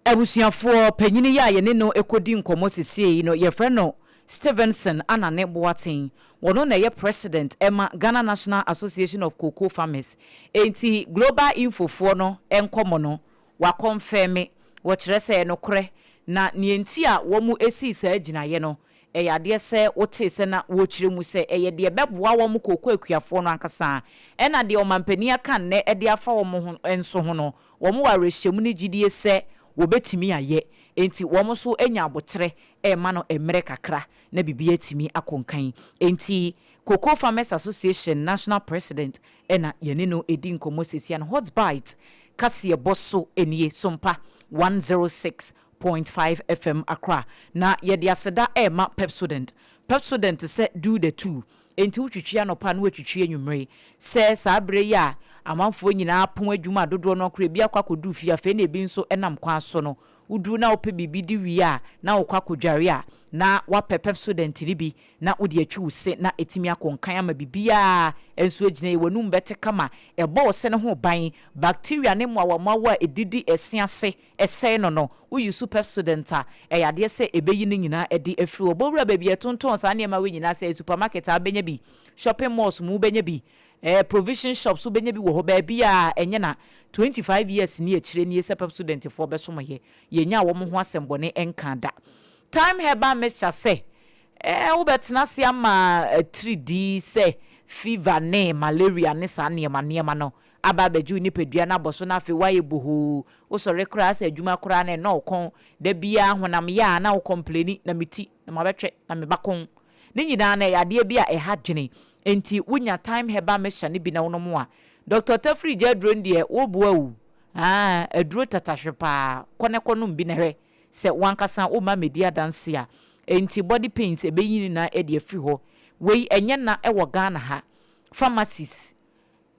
Abusuafoɔ, panyini yi a yɛne no rekɔdi nkɔmmɔ seesei yi no, yɛfrɛ no Stevenson Anane Boateng. Ɔno na ɛyɛ President ma Ghana National Association of Cocoa Farmers. Enti Global Info foɔ no nkɔmmɔ no, wɔakɔnfɛme. Wɔkyerɛ sɛ ɛyɛ nokorɛ. Na nea enti a wɔsii saa gyinaeɛ no, ɛyɛ adeɛ sɛ wotee sɛ na wɔrekyerɛ mu sɛ ɛyɛ deɛ ɛbɛboa wɔn kooko akuafoɔ no ankasa. Ɛna deɛ ɔmampanin aka nnɛ de afa wɔn ho nso ho no, wɔn wɔ awerɛhyɛmu ne gyidie sɛ wɔbɛtumi ayɛ. Enti wɔn nso anya aboterɛ rema no mmerɛ kakra na biribi atumi akɔ nkan. Enti Cocoa Farmers Association National President na yɛne no redi nkɔmmɔ seesei no. Hot Bite kaseɛbɔ so nie, Sompa 106.5 FM Accra. Na yɛde aseda rema Pepsodent. Pepsodent sɛ do the two. Enti wotwitwi anɔpa na woatwitwi anwummere. Sɛ saa berɛ yi a amanfoɔ nyinaa apɔn adwuma a dodoɔ no ara koraa ebi akɔ akɔduru fie afei na ebi nso nam kwan so no, woduru na wopɛ biribi di wie a na wokɔ akɔdware a, na woapɛ Pepsodent no bi na wode atwi wo se na atumi akɔ nkan ama biribiara nso agyina yie. W'anum bɛte kama, ɛbɔ wo se no ho ban. Bacteria ne mmoawammoawa a ɛdidi ɛse ase sɛe no no, wo use Pepsodent a, ɛyɛ adeɛ sɛ ɛbɛyi ne nyinaa adi afiri hɔ. Bɔ wura baabi a yɛtontɔn saa nneɛma wei nyinaa, sɛ ɛyɛ supermarket a wobɛnya bi, shopping malls mu wobɛnya bi, ɛɛ provision shops wobɛnya bi wɔ hɔ, baabi a ɛnyɛ na 25 years ni akyire nie sɛ Pepsodent foɔ bɛsom yɛ, yɛnyaa wɔn ho asɛmbɔne nkaa da. Thyme Herbal Mixture sɛ ɛɛ wobɛtena ase ama atiridii sɛ fever ne malaria ne saa nneɛma nneɛma no aba abɛgye wo nipadua no abɔ so na afei woayɛ bohoo, wosɔre koraa sɛ adwuma koraa no ɛnnɔ wo kɔn, da biara honam yɛ a na wo kɔmpleni na me ti na mabɛtwɛ na me ba kɔn. Ne nyinaa no ɛyɛ adeɛ bi a ɛha dwene, enti wonya Thyme Herbal Mixture no bi na wonom a, Doctor Tafiri gya aduro no deɛ woboa o. Aa, aduro tatahwe paa. Kɔ na kɔnom bi na hwɛ sɛ w'ankasa womma mmɛdi adanse a. Enti body pains ɛbɛyi ne nyinaa de afiri hɔ. Wei ɛnyɛ na wɔ Ghana ha. Pharmacies,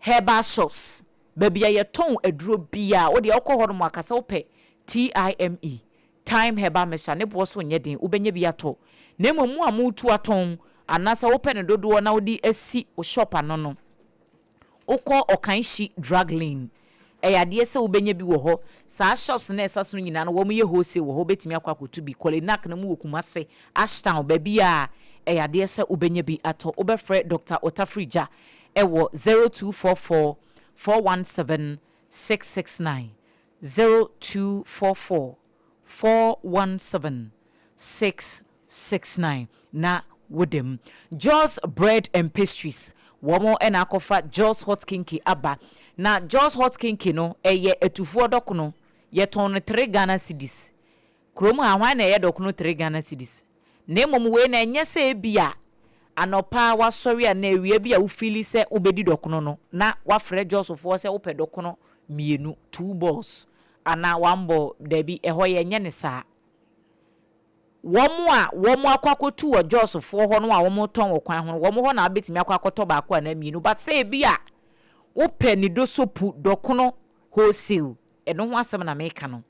herbal shops, baabi a yɛtɔn aduro biara, wo deɛ wokɔ hɔ nom a ka sɛ wopɛ TIME, Thyme Herbal Mixture, ne boɔ so nyɛ den, wobɛnya bi atɔ. Na mmom mo a moretu atɔn anaasɛ wopɛ no dodoɔ na wode asi wo shop ano no, Wokɔ Ɔkanhyi Drug Lane, ɛyɛ adeɛ sɛ wobɛnya bi wɔ hɔ. Saa shops no a ɛsa so no nyinaa no, wɔyɛ wholesale wɔ hɔ, wobɛtumi akɔ akɔtu bi. Kɔlenak no mu wɔ Kumase, Ashtown, baabiara ɛyɛ adeɛ sɛ wobɛnya bi atɔ. Wobɛfrɛ Dɔkta Otafiri Gya wɔ 0244 417 669, 0244 417 669 na woda mu. Joss Bread and Pastries, wɔn na akɔfa Joss Hot Kinky aba. Na Joss Hot Kinky no, ɛyɛ atufoɔ dɔkono. Yɛtɔn no three Ghana cedis. Kurom ha, hwan na ɛyɛ dɔkono three Ghana cedis? Na mmom wei no, ɛnyɛ sɛ ebia anɔpa woasɔre anaa awia bi a wo feeli sɛ wobɛdi dɔkono no, na woafrɛ Jossfoɔ sɛ wopɛ dɔkono mmienu, two balls, anaa one ball. Dabi, ɛhɔ yɛnyɛ no saa. Wɔn a wɔakɔ akɔtu wɔ Josfoɔ hɔ no a wɔtɔn wɔ kwan ho no, wɔn hɔ na wobɛtumi akɔ akɔtɔ baako anaa mmienu. But sɛ ebi a wopɛ nidosopu, dɔkono wholesale, ɛno ho asɛm na meka no.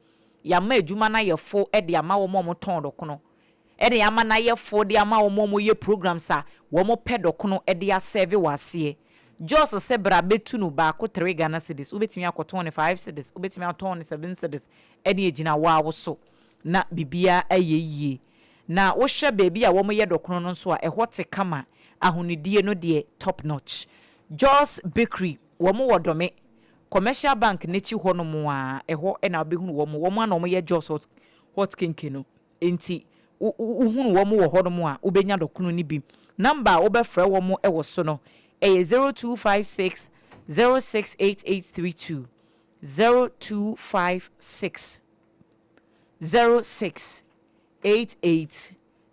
Yɛama adwuma no ayɛ fo de ama wɔn a wɔtɔn dɔkono, ɛna yɛama no ayɛ fo de ama wɔn a wɔyɛ programs a wɔpɛ dɔkono de asɛɛve wɔ aseɛ. Jos sɛ bra bɛtu no baako three Ghana cedis, wobɛtumi akɔtɔn no five cedis, wobɛtumi atɔn no seven cedis, ɛne ɛgyina wo ara wo so na biribiara ayɛ yie. Na wohwɛ baabi a wɔyɛ dɔkono no nso a, ɛhɔ te kama, ahonidie no deɛ top notch. Jos Bakery, wɔn wɔ Dome, Commercial Bank no akyi hɔ nom ara, ɛhɔ na wobɛhunu wɔn, wɔn ara na wɔyɛ Jos Hot Hot Kenke no. Enti wo wohunu wɔn wɔ hɔnom a, wobɛnya dɔkono no bi. Number a wobɛfrɛ wɔn wɔ so no, ɛyɛ 0256 068832. 0256 06 88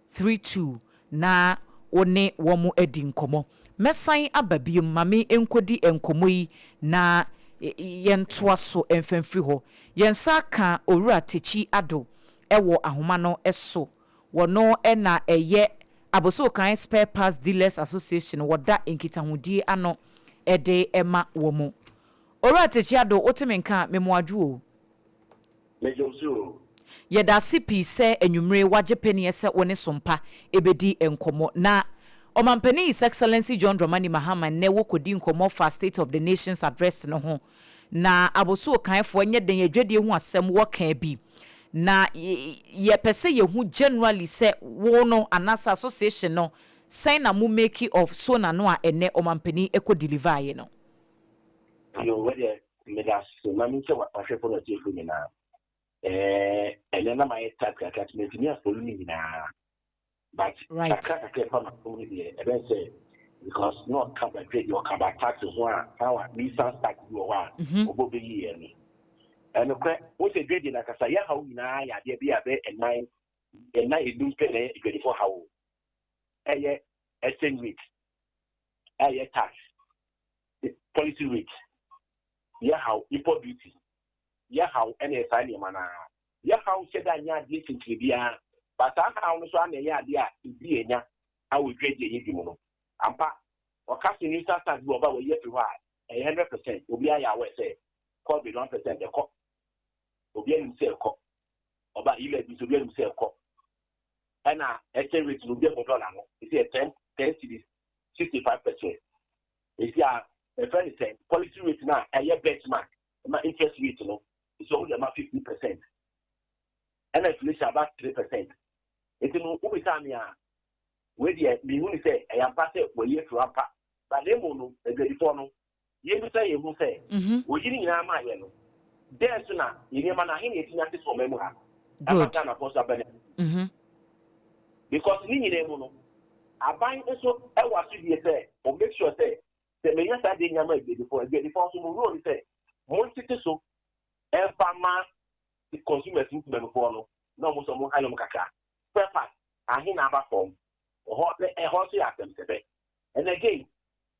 32 na wo ne wɔn adi nkɔmmɔ. Mɛsan aba bio, ma me nkɔdi nkɔmmɔ yi na yɛntoa so mfa mfiri hɔ. Yɛn nsa aka Owura Takyi Addo wɔ ahoma no so. Wɔno na ɛyɛ Abossey-Okan Spare Parts Dealers Association, wɔda nkitahodie ano de ma wɔn. Owura Takyi Addo, wote me nka a, me mo adwo o. Megye wo so o. Yɛda ase pii sɛ anwummere woagye peneɛ sɛ wo ne Sompa ɛbɛdi nkɔmmɔ. Na Ɔmampanin His Excellency John Dramani Mahama nnɛ wokɔdi nkɔmmɔ fa State of the Nation's Address no ho. Na Abossey-Okanfoɔ nyɛ dɛn adwadie ho asɛm wɔkaa bi. Na yɛpɛ sɛ yɛhu generally sɛ wo no anaasɛ association no sɛn na mo make of SONA no a ɛnnɛ Ɔmampanin ɛkɔ deliver-eɛ no. Yo, wei deɛ meda ase ma menkyɛ w'ahwɛfo ne ɔtiefo nyinaa. Ɛɛ ɛnɛ na mayɛ tight kakra nti mantumi afollow ne nyinaa. But kakra kakra ɛfa m'asom no deɛ ɛbɛn sɛ because na ɔka ba dwa bi ɔka ba tax ho a how a nuisance tax bi wɔ hɔ a ɔbɔ bɛyi yɛn no. Ɛnokorɛ wo sɛ dwadie no ankasa yɛ haw nyinaa yɛ adeɛ bi a bɛ ɛnan ɛnan enum pɛ na ɛyɛ adwadifoɔ haw o. Ɛyɛ exchange rate, ɛyɛ tax, policy rate, yɛ haw import duty, yɛ haw ɛna yɛ saa nneɛma no ara. Yɛ haw nhyɛ da nyɛ adeɛ kyenkyene biara, but saa haw no so ara na ɛyɛ adeɛ a ebi yɛ nya awɔ dwadie a yɛdi mu no. Ampa, ɔka se nuisance tax bi wɔ hɔ a wɔyi afiri hɔ a, ɛyɛ 100%, obiara yɛ aware sɛ covid 1% ɛkɔ, obiara nim sɛ ɛkɔ, ɔba e-levy nso obiara nim sɛ ɛkɔ, ɛna exchange rate no obiara hu dollar no, ɛsi yɛ 10, 10 cedis 65%. Esi a yɛfrɛ no sɛn, policy rate no a ɛyɛ benchmark ma interest rate no, esi wɔn de ama 15%. Ɛna inflation aba 3%. Nti no, wobisaa me a, wei deɛ mehu ne sɛ ɛyɛ ampa sɛ wɔayi afiri hɔ ampa. But na mmom no, adwadifoɔ no, yɛmmisa yɛn ho sɛ, wɔyi ne nyinaa maa yɛn no, dɛn so na yɛn nneɛma no, ahe na yɛatumi ate so wɔ ɔman mu ha ama Ghanafoɔ nso aba no? Because ne nyinaa mu no, aban nso wɔ asodie sɛ ɔ make sure sɛ, sɛ menya saa adeɛ nyinaa ma adwadifoɔ, adwadifoɔ nso mo role ne sɛ montete so mfa ma consumers ne temamufoɔ no na wɔn nso wɔn hanom kakra. Spare part, ahe na aba fam? Ɛhɔ ɛhɔ nso yɛ asɛm sɛbɛ. And again,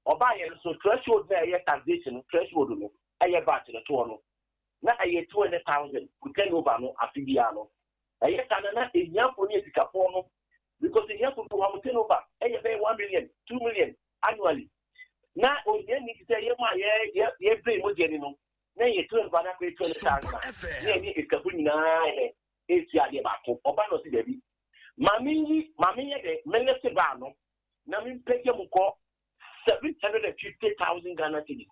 ɔbaayɛ no so threshold na ɛyɛ taxation no, threshold no ɛyɛ VAT no toɔ no. Na ɛyɛ 200,000 wo turnover no afe biara no. Ɛyɛ saa no na ahiafoɔ ne asikafoɔ no, because ahiafoɔ bi wɔ hɔ a wɔn turnover ɛyɛ bɛyɛ 1 million, 2 million annually. Na ohiani te sɛ yɛn mu a yɛ yɛ yɛbrɛ mogya ni no, na yɛ turnover no akɔyɛ 200,000 a, na yɛne asikafoɔ nyinaa yɛ ɛretua adeɛ baako. Ɔba na ɔsi daabi. Maame yi, maame yɛ dɛ, mɛlɛte baa no na mempɛgya mu kɔ 750,000 Ghana cedis.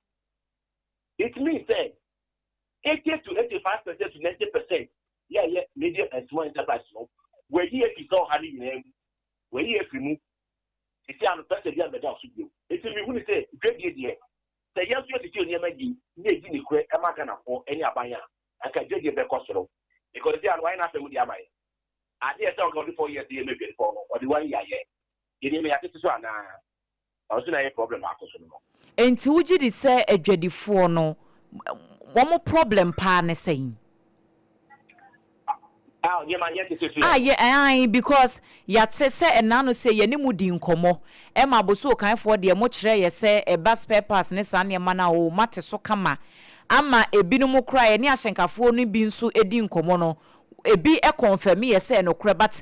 It means sɛ 80 to 85% to 90% yɛ medium and small enterprise no, wɔayi efi sɛ ɔha no nyinaa mu, wɔayi efi mu sisi ano pɛsɛ bi a mbɛda so bio. Eti mi hu ni sɛ dwadie deɛ, sɛ yɛn nso yɛtete nneɛma yi na edi ne korɛ ɛma Ghanafoɔ ɛne aban a, anka dwadie bɛkɔ soro, because sisi ano wɔayɛ n'afɛ mu de ama yɛ adeɛ sɛ ɔka ɔde 4 years yɛ mɛ dwadifoɔ no, ɔde one year yɛ yɛ nneɛma yɛatete so anaa ɔno nso na yɛ problem baako so no. Nti wogye di sɛ adwadifoɔ no wɔn problem paa ne sɛn? A nneɛma yɛ tete so. A yɛ ae, because yɛate sɛ ɛna no sɛ yɛne mu di nkɔmmɔ ɛma aboso okanfoɔ deɛ, mokyerɛ yɛ sɛ ɛba spare parts ne saa nneɛma no a o mate so kama ama ebinom koraa. Yɛne ahyɛnkafoɔ no bi nso di nkɔmmɔ no, ebi ɛkɔnfɛmi yɛ sɛ ɛnokorɛ, but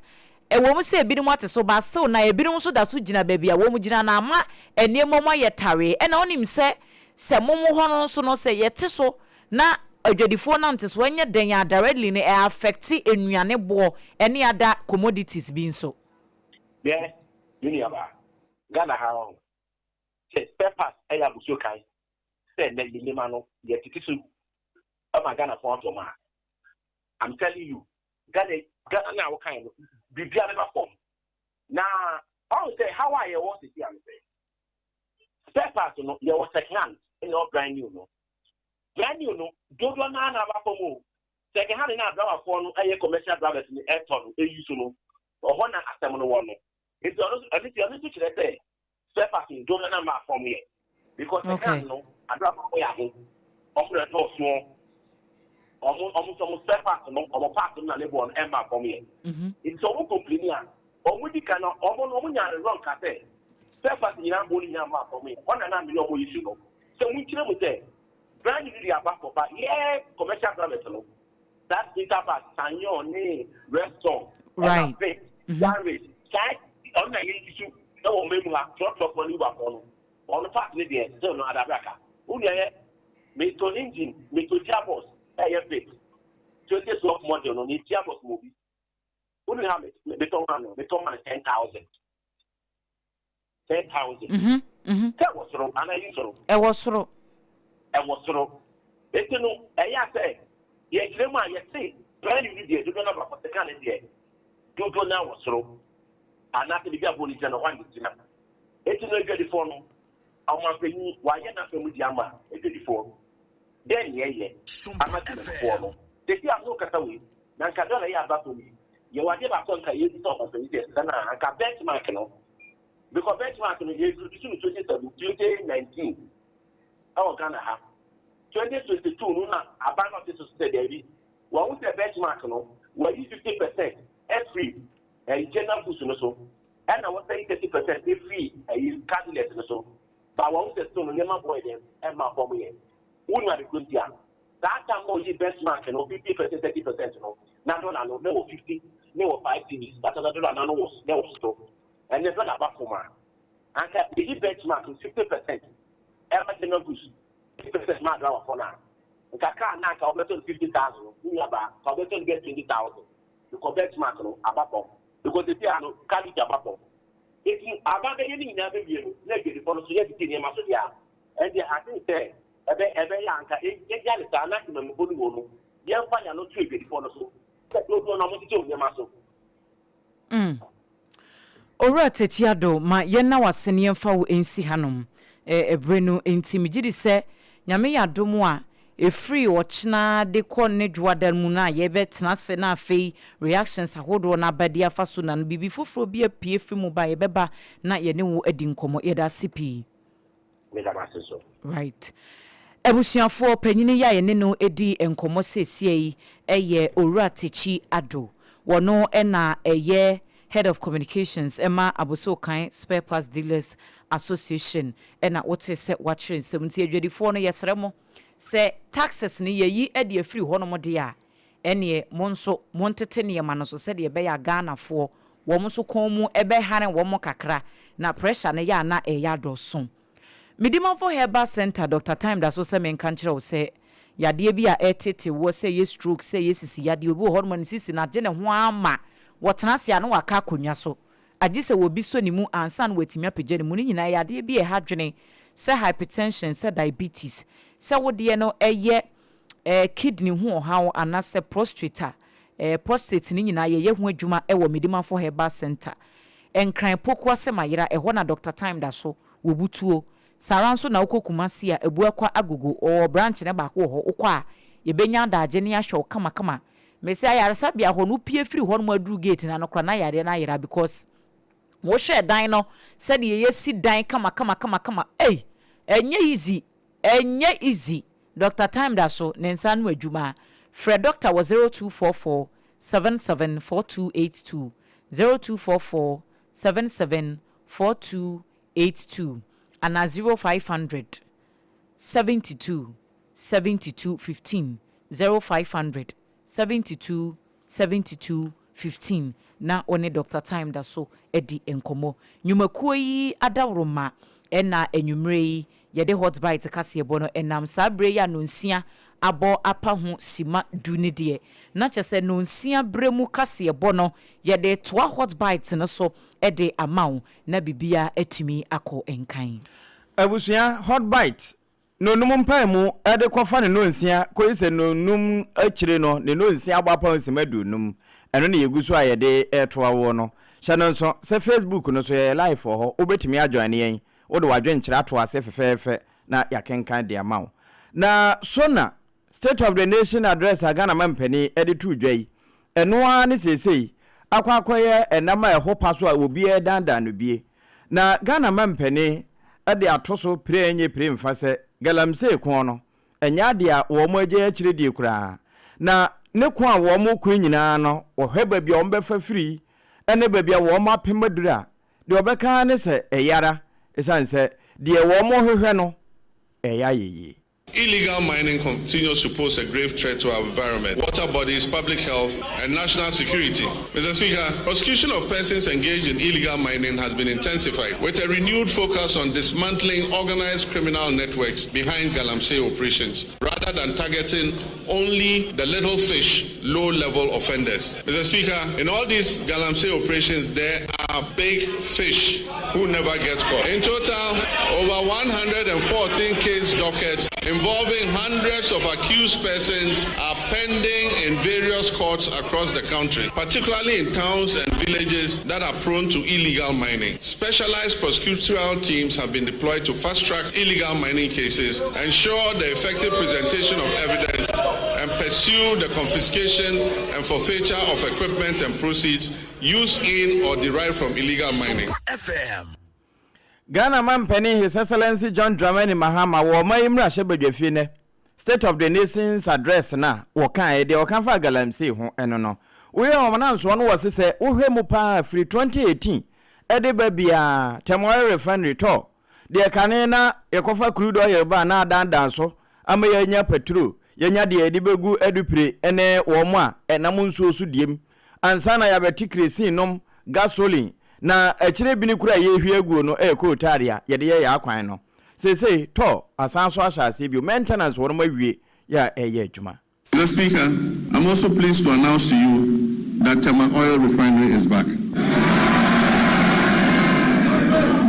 ɛwɔ mu sɛ ebinom ate so, but still na ebinom nso da so gyina baabi a wɔn gyina na ama nneɛma mu ayɛ tawee. Ɛna wɔnim sɛ momo hɔ no nso no, sɛ yɛte so na adwadifoɔ nante so, ɛnyɛ den a directly no ɛ affect nnuane boɔ ɛne ada commodities bi nso. Bɛɛ me nuaba, Ghana ha hɔ sɛ spare parts ɛyɛ abusuo kan sɛ ɛnɛ yɛ nneɛma no yɛtete so ɛma Ghanafoɔ atɔ mu a, I'm telling you, Ghana na wɔkan no biribiara bɛba fam. Na ɔn sɛ how a yɛwɔ sisi ano sɛ spare parts no, yɛwɔ second hand ɛna ɛwɔ brand new no. Brand new no dodoɔ naa na aba fam o. Second hand na driverfoɔ no, ɛyɛ commercial drivers no ɛtɔ no ɛyi so no, ɔhɔ na asɛm no wɔ no. Nti ɔno nso, ɛno ti ɔno nso kyerɛ sɛ spare parts no dodoɔ naa ma fam yɛ, because second hand no, adriverfoɔ yɛ aho, ɔmo na ɛtɔ soɔ, ɔmo nso ɔmo spare parts no, ɔmo parts no na ne boɔ no ɛma fam yɛ. Nti sɛ ɔmo complain a, ɔmo di kan no, ɔmo no ɔmo nya ne wrong ka sɛ spare parts nyinaa boɔ no nyinaa ma fam yɛ. Ɔna na mmiri ɔmo yi so no sɛ mo nkyerɛ mu sɛ brand new de aba fɔ ba yɛ commercial drivers no, that interbus, SsangYong ne Rexton, ɛna Vitz, Yaris, saa ɔno na yɛ yi so ɛwɔ ɔmo mu ha, trɔtrɔfoɔ ne Uberfoɔ no. Ɔno part ne deɛ still no adabraka. Wo nua yɛ meto engine, meto gearbox, ɛyɛ Vitz 2012 model no ne gearbox mo bi. Wo nua ha metɔ ma no, metɔ ma no 10,000, 10,000. Sɛ ɛwɔ soro anaa yi soro? Ɛwɔ soro. Ɛwɔ soro. Eti no ɛyɛ asɛ yɛkyerɛ mu a, yɛse brand new deɛ dodoɔ no aba, second hand deɛ dodoɔ no wɔ soro anaasɛ biribi abɔ ne gyina no hɔ a ne gyina. Eti no adwadifoɔ no, ɔmanpanyin wayɛ n'afɛ mu di ama adwadifoɔ dɛn ne ɛyɛ ama temamufoɔ no tete a no kasa wei na nka dɔla yɛ aba fam yi. Yɛwɔ adeɛ baako a nka yɛbi sɛ ɔmanpanyin sɛ sɛ na anka benchmark no, because benchmark no yɛ introduce no 27 2019 ɛwɔ Ghana ha. 2022 no na aban no ɔte so sɛ daabi, wɔn ho sɛ benchmark no wɔyi 50% ɛfiri ɛyi general goods no so, ɛna wɔsɛyi 30% ɛfiri ɛyi car dealers no so ba. Wɔn ho sɛ still no nneɛma bɔ yɛ dɛm ɛma fɔm yɛ. Wɔn ade kuro ntia saa time na ɔyi benchmark no 50%, 30% no, na dollar no na wɔ 50 na wɔ 5 cedis, bàtà na dollar na no wɔ na wɔ soro. Ɛnɛ dollar ba fam a, anka yɛyi benchmark no 50% ɛma general goods, 50% maa driverfoɔ no a, nka car na anka wɔbɛtɔ no 50,000 no, ne nua baa nka wɔbɛtɔ no bɛyɛ 20,000, because benchmark no aba fam, because ebi a no car duty aba fam. Eti aba bɛyɛ ne nyinaa bɛwie no na adwadifoɔ no so yɛ tete nneɛma so deɛ a, ɛdeɛ ate sɛ ɛbɛyɛ anka yɛgya ne saa na temamufoɔ no wɔ no, yɛmfa yɛn ano to adwadifoɔ no so sɛ dodoɔ no a wɔtete wɔn nneɛma so. Owura Takyi Addo, ma yɛnna wase ne yɛmfa wo nsi hanom ɛberɛ no nti. Megye di sɛ Nyame yɛ adom a, ɛfiri ɔkyena de kɔ ne dwoada mu no a yɛbɛtena ase na afei reactions ahodoɔ no aba de afa so na no biribi foforɔ bi apue firi mu ba, yɛbɛba na yɛne wo adi nkɔmmɔ. Yɛda ase pii. Meda mo ase so. Right, abusuafoɔ, panyini yi a yɛne no di nkɔmmɔ seesie yi ɛyɛ Owura Takyi Addo. Wɔno ɛna ɛyɛ. Head of Communications ma Abossey Okai Spare Parts Dealers Association na wotee sɛ wakyerɛ nsɛm. Nti adwadifoɔ no yɛsrɛ mo sɛ taxes no yɛyi de afiri hɔnom deɛ a, ɛneɛ mo nso montete nneɛma no so sɛdeɛ ɛbɛyɛ a Ghanafoɔ wɔn nso kɔn mu bɛhane wɔn kakra na pressure no yɛ a na ɛreyɛ adɔɔso. Medimafo Herbal Centre, Doctor Time da so sɛ menka nkyerɛ wo sɛ yadeɛ bi a ɛretete woɔ, sɛ ɛyɛ stroke, sɛ ɛyɛ sisi yadeɛ, obi wɔ hɔnom a ne sisi no agye ne ho ara ma wɔtena ase a na waka akonnwa so, agye sɛ obi sɔ ne mu ansa na watumi apagya ne mu. Ne nyinaa ɛyɛ adeɛ bi a ɛha adwene, sɛ hypertension, sɛ diabetes, sɛ wo deɛ no ɛyɛ eh, kidney ho ɔhaw anaasɛ prostrate a, eh, prostate no nyinaa yɛyɛ ho adwuma wɔ Medimafo Herbal Centre, Nkran Pokuase Mayera, ɛhɔ na Doctor Time da so wɔ butuo. Saa ara nso na wokɔ Kumasi a, Abuakwa Agogo, wɔwɔ branch no baako wɔ hɔ, wokɔ a, yɛbɛnya adagye na yɛahwɛ wo kamakama. Mese ayaresabea hɔ no, wopue firi hɔnom aduru gate no ano koraa na yareɛ no ayera because wohwɛ dan no sɛdeɛ yɛasi dan kamakama ei, ɛnyɛ easy, ɛnyɛ easy. Doctor Time da so, ne nsa ano adwuma. Frɛ doctor wɔ 0244 77 4282, 0244 77 4282 anaa 0500 72 72 15, 0500 72 72 15 na wo ne Doctor Time da so adi nkɔmmɔ. Nnwumakuo yi adaworoma na anwummerɛ yi yɛde Hot Bite kaseɛbɔ no nam. Saa berɛ yi a nnɔnsia abɔ apa ho sima du no deɛ, na kyerɛ sɛ nnɔnsia berɛ mu kaseɛbɔ no yɛde retoa Hot Bite no so de ama wo na biribiara atumi akɔ nkan. Abusua, Hot Bite Nnɔnnum mpaemu de kɔfa ne nnɔnsia kɔsi sɛ nnɔnnum akyire no ne nnɔnsia abɔ apam simma aduonum. Ɛno na yɛgu so a yɛde retoa woɔ no. Hyɛ no nso sɛ Facebook no so yɛyɛ live wɔ hɔ, wobɛtumi ajoine yɛn, wode w'adwenkyerɛ ato ase fɛfɛɛfɛ na yɛakenkan de ama wo. Na SONA, State of the Nation Address a Ghana mampanin de too dwa yi, ɛno ara ne seesei akɔ akɔyɛ ɛnam a ɛho pa so a obiara redandan no bie. Na Ghana mampanin de ato so pire a ɛnyɛ pire mfa sɛ galamsey ko no, ɛnyɛ adeɛ a wɔn agyae akyire die koraa. Na ne ko a wɔn reko yi nyinaa no, wɔhwɛ baabi a wɔbɛfa firi ne baabi a wɔn apem aduru a, deɛ wɔbɛka ara ne sɛ ɛyɛ ara, ɛsiane sɛ deɛ wɔrehwehwɛ no, ɛreyɛ ayɛ yie. Illegal mining continues to pose a grave threat to our environment, water bodies, public health, and national security. Mr. Speaker, prosecution of persons engaged in illegal mining has been intensified with a renewed focus on dismantling organized criminal networks behind Galamsey operations, rather than targeting only the little fish, low-level offenders. Mr. Speaker, in all these Galamsey operations, there are big fish who never get caught. In total, over 114 case dockets involving hundreds of accused persons are pending in various courts across the country, particularly in towns and villages that are prone to illegal mining. Specialized prosecutorial teams have been deployed to fast-track illegal mining cases, ensure the effective presentation of evidence, and pursue the confiscation and forfeiture of equipment and proceeds used in or derived from illegal mining. Ghana Mampanin His Excellency John Dramani Mahama wɔ ɔman yi mmarahyɛbadwafie nnɛ State of the Nation's Address no a wɔkaeɛ, deɛ wɔka faa galamsey ho no no, woyɛ wɔn nansoɔ no wɔse sɛ wohwɛ mu paa a firi 2018 de ba biara Tema Oil Refinery tɔ deɛ kane na yɛkɔfa crude oil ba a na adandan so ama yɛanya paturo, yɛanya deɛ yɛde bɛgu adupire ne wɔn a ɛnam nsuo so diem ansa na yɛabɛte kerosene nom, gasoline, na akyire bini koraa a yɛrehwie aguo no yɛ coal tar a yɛde yɛ yɛn akwan no. Seesei tɔ asan so ahyɛ aseɛ bio, maintenance wɔnom awie yɛ a ɛreyɛ adwuma. Mr. Speaker, I'm also pleased to announce to you that Tema Oil Refinery is back.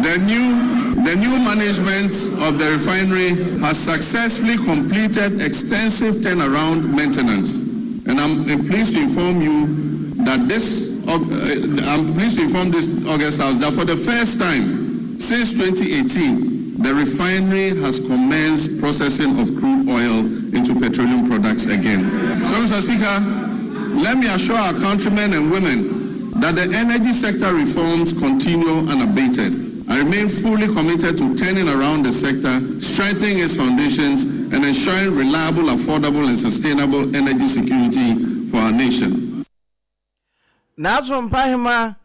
The new the new management of the refinery has successfully completed extensive turnaround maintenance. And I'm pleased to inform you that this, I'm pleased to inform this August House that for the first time since 2018, the refinery has commenced processing of crude oil into petroleum products again. So, Mr. Speaker, let me assure our countrymen and women that the energy sector reforms continue unabated. I remain fully committed to turning around the sector, strengthening its foundations, and ensuring reliable, affordable, and sustainable energy security for our nation. N'asompa hema.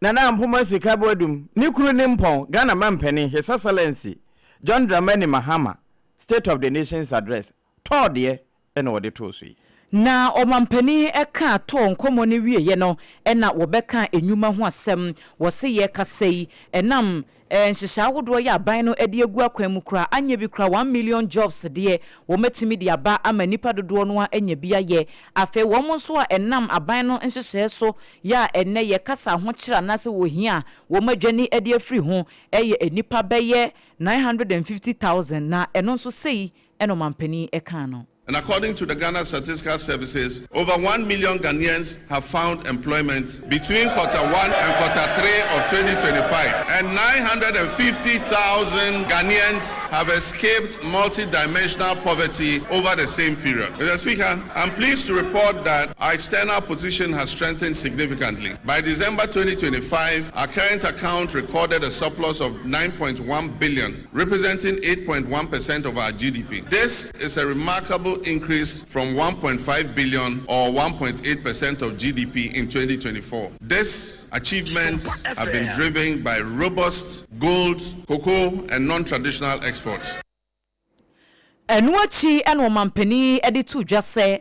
Nana Ampoma Sika Boadum ne kunu ne mpɔn Ghana Mampanin His Excellency John Dramani Mahama State of the Nation's Address tɔɔ deɛ na wɔde too so yi. Na ɔmampanin kaa tɔɔ nkɔmmɔ no wieeɛ no na wɔbɛkaa nnwuma ho asɛm. Wɔse yɛrekasa yi, ɛnam nhyehyɛe ahodoɔ yi a aban no de agu akwan mu koraa, anyɛ bi koraa 1 million jobs deɛ wɔatumi de aba ama nnipa dodoɔ no ara anya bi ayɛ. Afei wɔn nso a ɛnam aban no nhyehyɛe so yɛ a ɛnnɛ yɛkasa ahokyerɛ anaasɛ wɔhia a wɔadwane de afiri ho yɛ nnipa bɛyɛ 950,000 na ɛno nso sei na ɔmampanin kaa no. And according to the Ghana Statistical Services, over 1 million Ghanaians have found employment between quarter 1 and quarter 3 of 2025. And 950,000 Ghanaians have escaped multidimensional poverty over the same period. Mr. Speaker, I'm pleased to report that our external position has strengthened significantly. By December 2025, our current account recorded a surplus of 9.1 billion, representing 8.1% of our GDP. This is a remarkable increase from 1.5 billion or 1.8% of GDP in 2024. These achievements have been driven by robust gold, cocoa, and non-traditional exports. Ɛno akyi ɛna ɔmampanin de to dwa sɛ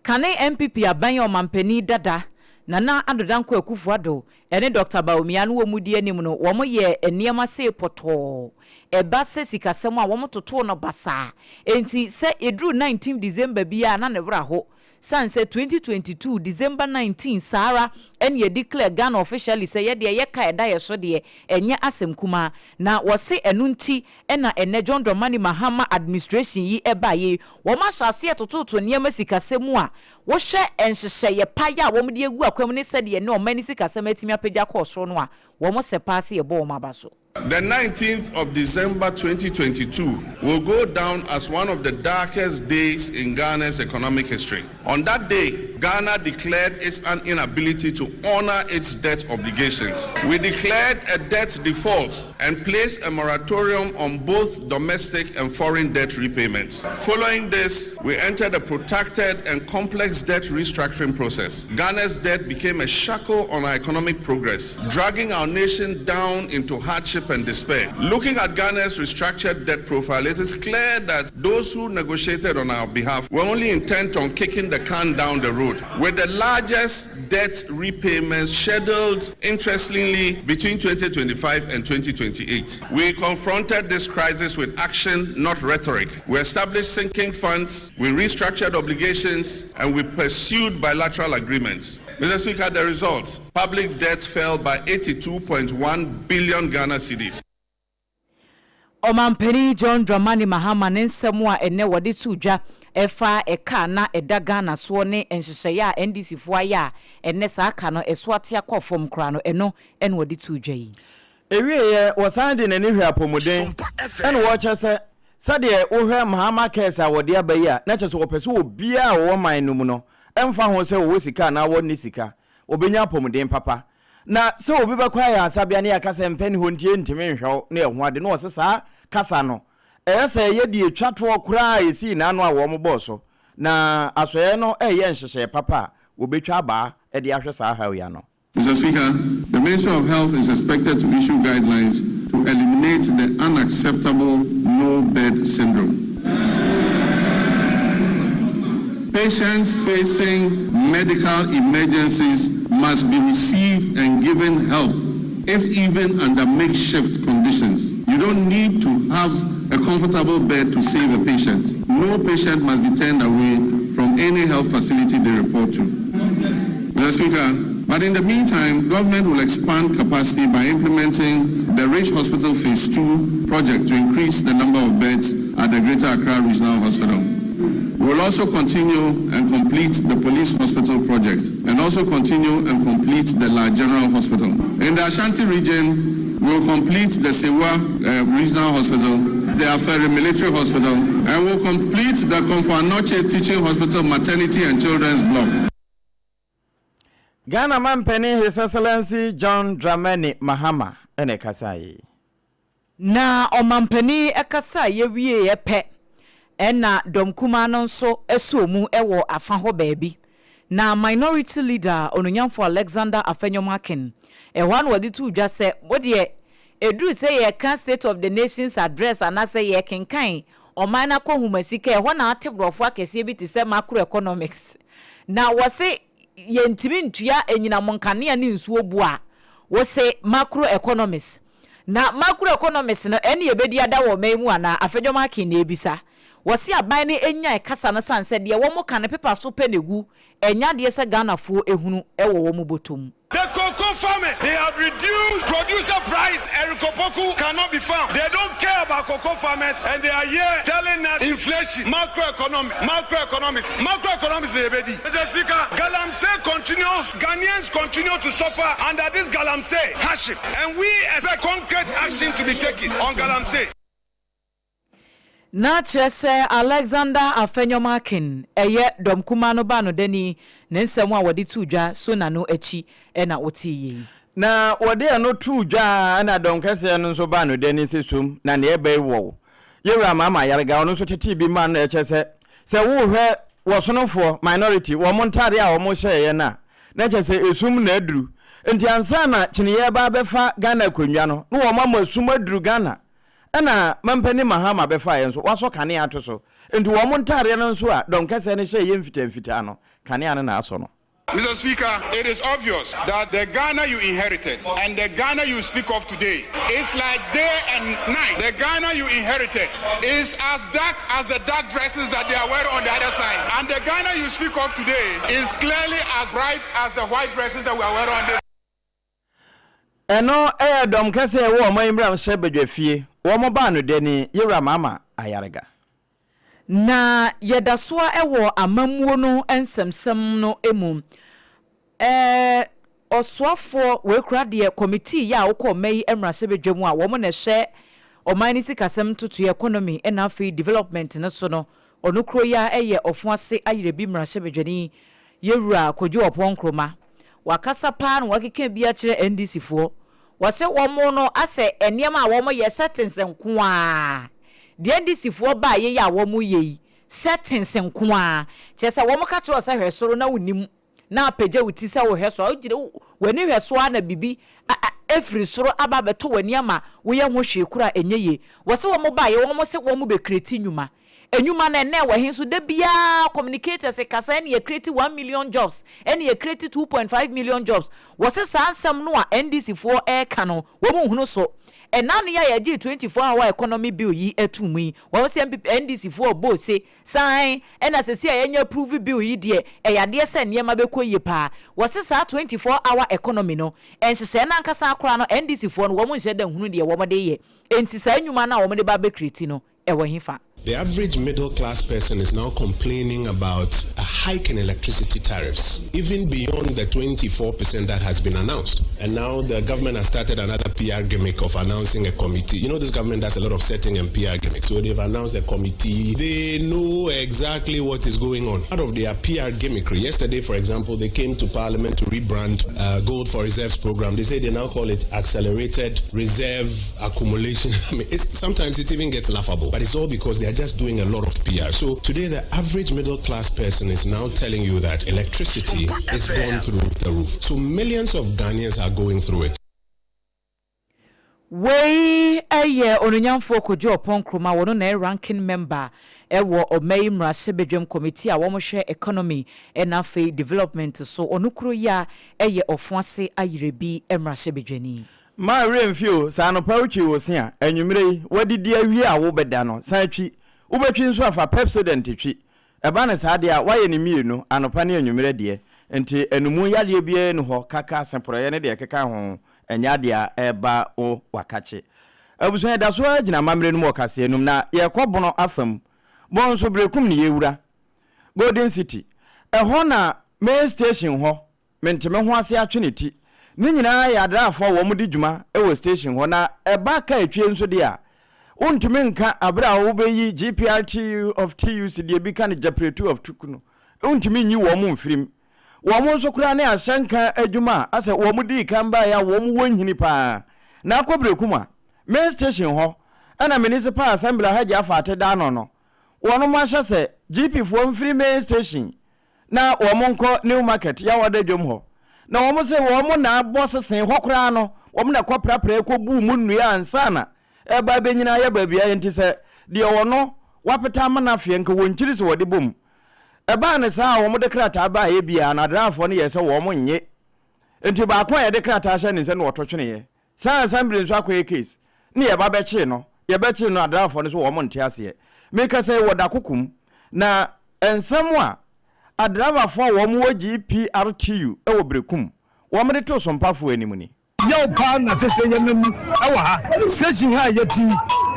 kane NPP aban a ɔmampanin dada Nana Addo Dankwa Akufo Addo ɛne Dr Bawumia no wɔ mu di anim no, wɔn yɛ nneɛma sei pɔtɔɔ. Ɛba sɛ sikasɛm a wɔn totoo no basaa, enti sɛ ɛduru 19 December biara na ne werɛ aho san sɛ 2022 December 19 saa ara ɛne yɛ declare Ghana officially sɛ yɛdeɛ yɛka ɛda yɛ so deɛ, ɛnyɛ asɛm kumaa. Na wɔse ɛno nti ɛna ɛnɛ John Dramani Mahama administration yi ɛbaa yi, wɔn ahyɛ aseɛ tototo nneɛma sikasɛm mu a wohyɛ nhyehyɛeɛ pa yɛ a wɔn de agu akwan mu ne sɛdeɛ ne ɔman ne sikasɛm atumi apagya kɔɔ soro no a wɔn sɛ paa sɛ yɛbɔ wɔn aba so. The 19th of December 2022 will go down as one of the darkest days in Ghana's economic history. On that day, Ghana declared its inability to honor its debt obligations. We declared a debt default and placed a moratorium on both domestic and foreign debt repayments. Following this, we entered a protracted and complex debt restructuring process. Ghana's debt became a shackle on our economic progress, dragging our nation down into hardship and despair. Looking at Ghana's restructured debt profile, it is clear that those who negotiated on our behalf were only intent on kicking the can down the road. With the largest debt repayments scheduled, interestingly, between 2025 and 2028. We confronted this crisis with action, not rhetoric. We established sinking funds, we restructured obligations, and we pursued bilateral agreements. Mr. Speaker, the result: public debt fell by 82.1 billion Ghana cedis. Ɔmampanin John Dramani Mahama ne nsɛm a ɛnɛ wɔde to dwa ɛfa ɛka na ɛda Ghana soɔ ne nhyehyɛeɛ a NDC foɔ ayɛ a ɛnɛ saa ka no ɛso ate akɔ fam koraa no, ɛno ɛna wɔde to dwa yi. Ewieɛ, wɔsan de n'ani hwɛ apɔmuden ɛna wɔrekyɛ sɛ sɛdeɛ wohwɛ Mahama Cares a wɔde aba yi a, na kyerɛ sɛ wɔpɛ sɛ obiara a wɔwɔ man no mu no, ɛmfa ho sɛ wɔwɔ sika anaa wɔnni sika, wɔbɛnya apɔmuden papa. Na sɛ obi bɛkɔ ayaresabea ne yɛaka sɛ mpɛ ne hɔ nti ɛntumi nhwɛ wo ne ɛho ade no, wɔsɛ saa kasa no ɛyɛ sɛ ɛyɛ deɛ ɛtwa toɔ koraa a ɛsii n'ano a wɔn bɔɔ so na asɔeɛ no ɛyɛ nhyehyɛe papa a wɔbɛtwa abaa de ahwɛ saa haw yi ano. Mr. Speaker, the Ministry of Health is expected to issue guidelines to eliminate the unacceptable no bed syndrome. Patients facing medical emergencies must be received and given help, if even under makeshift conditions. You don't need to have a comfortable bed to save a patient. No patient must be turned away from any health facility they report to. Mr. Speaker, but in the meantime, government will expand capacity by implementing the Ridge Hospital Phase 2 project to increase the number of beds at the Greater Accra Regional Hospital. We will also continue and complete the Police Hospital project and also continue and complete the La General Hospital. In the Ashanti region, we will complete the Sewua Regional Hospital, the Afari Military Hospital, and we'll complete the Komfo Anokye Teaching Hospital Maternity and Children's Block. Ghana mampanin His Excellency John Dramani Mahama ɛna ɛkasa yi. Na ɔmampanin ɛkasa a yɛwie pɛ ɛna dɔm kumaa no nso ɛsɔ mu ɛwɔ afa hɔ baabi. Na Minority Leader Onuonyamfo Alexander Afenyo-Markin, ɛhɔ ara na wɔde too dwa sɛ, Mo deɛ, ɛduru sɛ yɛreka State of the Nation's Address anaasɛ yɛrekenkan ɔman no akɔnhomasika a, ɛhɔ na ate borɔfo akɛseɛ bi te sɛ macroeconomics. Na wɔse yɛntumi ntua anyinam nkanea ne nsuo bo a, wose macroeconomics. Na macroeconomics no, ɛne yɛbɛdi ada wɔ ɔman yi mu anaa? Afenyo-Markin na ɛrebisa. Wɔse aban no nyae kasa no sane sɛ deɛ wɔn ka no pepa so pɛ na egu, ɛnyɛ adeɛ sɛ Ghanafoɔ ehunu wɔ wɔn bɔtɔ mu. The cocoa farmers, they have reduced producer price, Eric Opoku cannot be found. They don't care about cocoa farmers and they are here telling us inflation, macroeconomics, macroeconomics, macroeconomics na yɛbɛdi. Mister Speaker, galamsey continues, Ghanaians continue to suffer under this galamsey hardship and we expect concrete action to be taken on galamsey. Ná kyerɛ sɛ Alexander Afenyo-Markin yɛ dɔm kumaa no baanodani, ne nsɛm a wɔde too dwa so nna no akyi na wotee yei. Na wɔde ɛno too dwa ara na dɔm kɛseɛ no nso baanodani sɛ som na nea ɛba yi wɔ wo. Yɛwura Mahama Ayariga, ɔno nso tetee bi maa no na ɛkyerɛ sɛ, sɛ wohwɛ wɔsonofoɔ, minority, wɔn ntadeɛ a wɔhyɛeɛ no a, na kyerɛ sɛ esum na aduru. Nti ansa na kyeneeɛ reba abɛfa Ghana akonnwa no, na wɔn ama sum aduru Ghana. Ɛna Mampanin Mahama bɛfaeɛ nso, wasɔ kanea ato so. Nti wɔn ntaadeɛ no nso a dɔm kɛseɛ no hyɛeɛ yɛ mfitaa mfitaa no, kanea no na asɔ no. Mr. Speaker, it is obvious that the Ghana you inherited and the Ghana you speak of today is like day and night. The Ghana you inherited is as dark as the dark dresses that they are wearing on the other side. And the Ghana you speak of today is clearly as bright as the white dresses that we are wearing on this. Ɛno yɛ dɔm kɛse a ɛwɔ ɔman yi mmarahyɛ badwafie. Wɔn baanodani, Yewura Mahama Ayariga. Na yɛda so ara wɔ amammuo no nsɛmsɛm no mu. Ɛɛ ɔsoafoɔ wei koraa deɛ kɔmitii yi a wokɔ ɔman yi mmarahyɛbadwa mu a wɔn na ɛhwɛ ɔman no sikasɛm ntotoeɛ, economy, ɛna afei development no so no, ɔno kuro yi ara yɛ Ɔfoase Ayerɛbi mmarahyɛbadwani, Yɛwura Kojo Ɔpɔn Nkrumah. Wakasa paa na wakeka bi akyerɛ NDC foɔ. Wɔse wɔn no asɛ nneɛma a wɔn yɛ settings nko ara. Deɛ NDC foɔ baeɛ yi a wɔn yɛ yi settings nko ara. Kyerɛ sɛ wɔn ka kyerɛ wo sɛ hwɛ soro na wonnim na apagya wo ti sɛ wohwɛ so a wogyina w'ani hwɛ so ara na biribi afiri soro aba abɛtɔ w'ani ama woyɛ ho hwee koraa a ɛnyɛ yie. Wɔse wɔn baeɛ wɔn se wɔn bɛ create nnwuma. Enyuma no ɛnɛ wɔ he nso da biara communicators kasa ɛne yɛ create 1 million jobs, ɛne yɛ create 2.5 million jobs. Wɔse saa nsɛm no a NDC foɔ ɛɛka no wɔn nhunu so. Ɛna no yɛ a yɛgye 24 hour economy bill yi ato mu yi, wɔn sɛ NPP NDC foɔ bɔ ose san ɛna sɛsi a yɛnyɛ approve bill yi deɛ, ɛyɛ adeɛ sɛ nneɛma bɛkɔ yie paa. Wɔse saa 24 hour economy no nhyehyɛɛ no ankasa koraa no, NDC foɔ no wɔn nhyɛ da nhunu deɛ wɔn de yɛ. Enti saa nnwuma no a wɔn de ba abɛ create no, ɛwɔ hefa? The average middle class person is now complaining about a hike in electricity tariffs, even beyond the 24% that has been announced. And now the government has started another PR gimmick of announcing a committee. You know, this government does a lot of setting and PR gimmicks. So they've announced a committee. They know exactly what is going on. Out of their PR gimmickry, yesterday, for example, they came to parliament to rebrand Gold for Reserves program. They say they now call it Accelerated Reserve Accumulation. I mean, sometimes it even gets laughable, but it's all because they are just doing a lot of PR. So today, the average middle class person is now telling you that electricity is gone through the roof. So millions of Ghanaians are going through it. Wei yɛ Onuonyamfoɔ Kojo Oppong Nkrumah, wɔno na ɛyɛ ranking member ɛwɔ ɔma yi mmarahyɛbadwam committee a wɔhwɛ economy ɛna afei development so. Ɔno kuro yi a ɛyɛ Ɔfoase Ayerɛbi mmarahyɛbadwani. Maa werɛ mfi o, sɛ anɔpa wotwi wo se a, anwummerɛ yi, woadidi awie a wobɛda no, san twi. Wobɛtwi nso a, fa Pepsodent twi. Ɛba no saa deɛ a, woayɛ no mmienu, anɔpa ne anwummerɛ deɛ. Nti anomu yadeɛ biara nni hɔ, kaka, seporɔeɛ ne deɛ ɛkeka ho, ɛnyɛ adeɛ a ɛreba wo wakakye. Abusua, yɛda so ara gyina amammerɛ no mu wɔ kaseɛ no mu, na yɛrekɔ Bono afa mu. Bono nso, Berekum ne yɛwura. Golden City, ɛhɔ na main station hɔ, mente me ho ase atwe ne ti. Ne nyinaa yɛ adraafoɔ a wɔn di dwuma wɔ station hɔ, na ɛba kaa etwie nso deɛ a, wontumi nka abere a wobɛyi GPRTU of TUC deɛ bi ka no Gyapiretu of Tuk no, wontumi nyi wɔn mfirim. Wɔn nso koraa ne ahyɛnka adwuma a asɛ wɔn dii kan baeɛ a wɔn wɔ nhini paa. Na akɔ Berekum a, main station hɔ ɛna Municipal Assembly Alhaji Afaate da ano no, wɔnom ahyɛ sɛ GP foɔ mfiri main station. na wɔn nkɔ New Market, Yawada dwam hɔ. Na wɔn se wɔn na abɔ sese hɔ koraa no, wɔn na ɛkɔ prapra kɔbuu mu nnua ansa na ɛreba abɛnyini ayɛ baabi a enti sɛ deɛ ɔno wapeta ama no afeɛ nka wɔnkyiri sɛ wɔde bɔ mu. Ɛbaa no saa a wɔde krataa baeɛ biara no adraafoɔ no yɛɛ sɛ wɔn nnye. Enti baako a yɛde krataa hyɛ ne nsa na ɔto tweneeɛ. Saa assembly nso akɔyɛ case ne yɛba bɛkyee no, yɛbɛkyee no adraafoɔ no so wɔn nte aseɛ. Mekasa yi wɔ Dakoko mu na nsɛm a adravafoɔ a wɔn wɔ GPRTU wɔ Berekum wɔn de too Sompafoɔ anim ni. Yaw paa na sese yɛnam mu wɔ ha. Station ha a yɛte yi,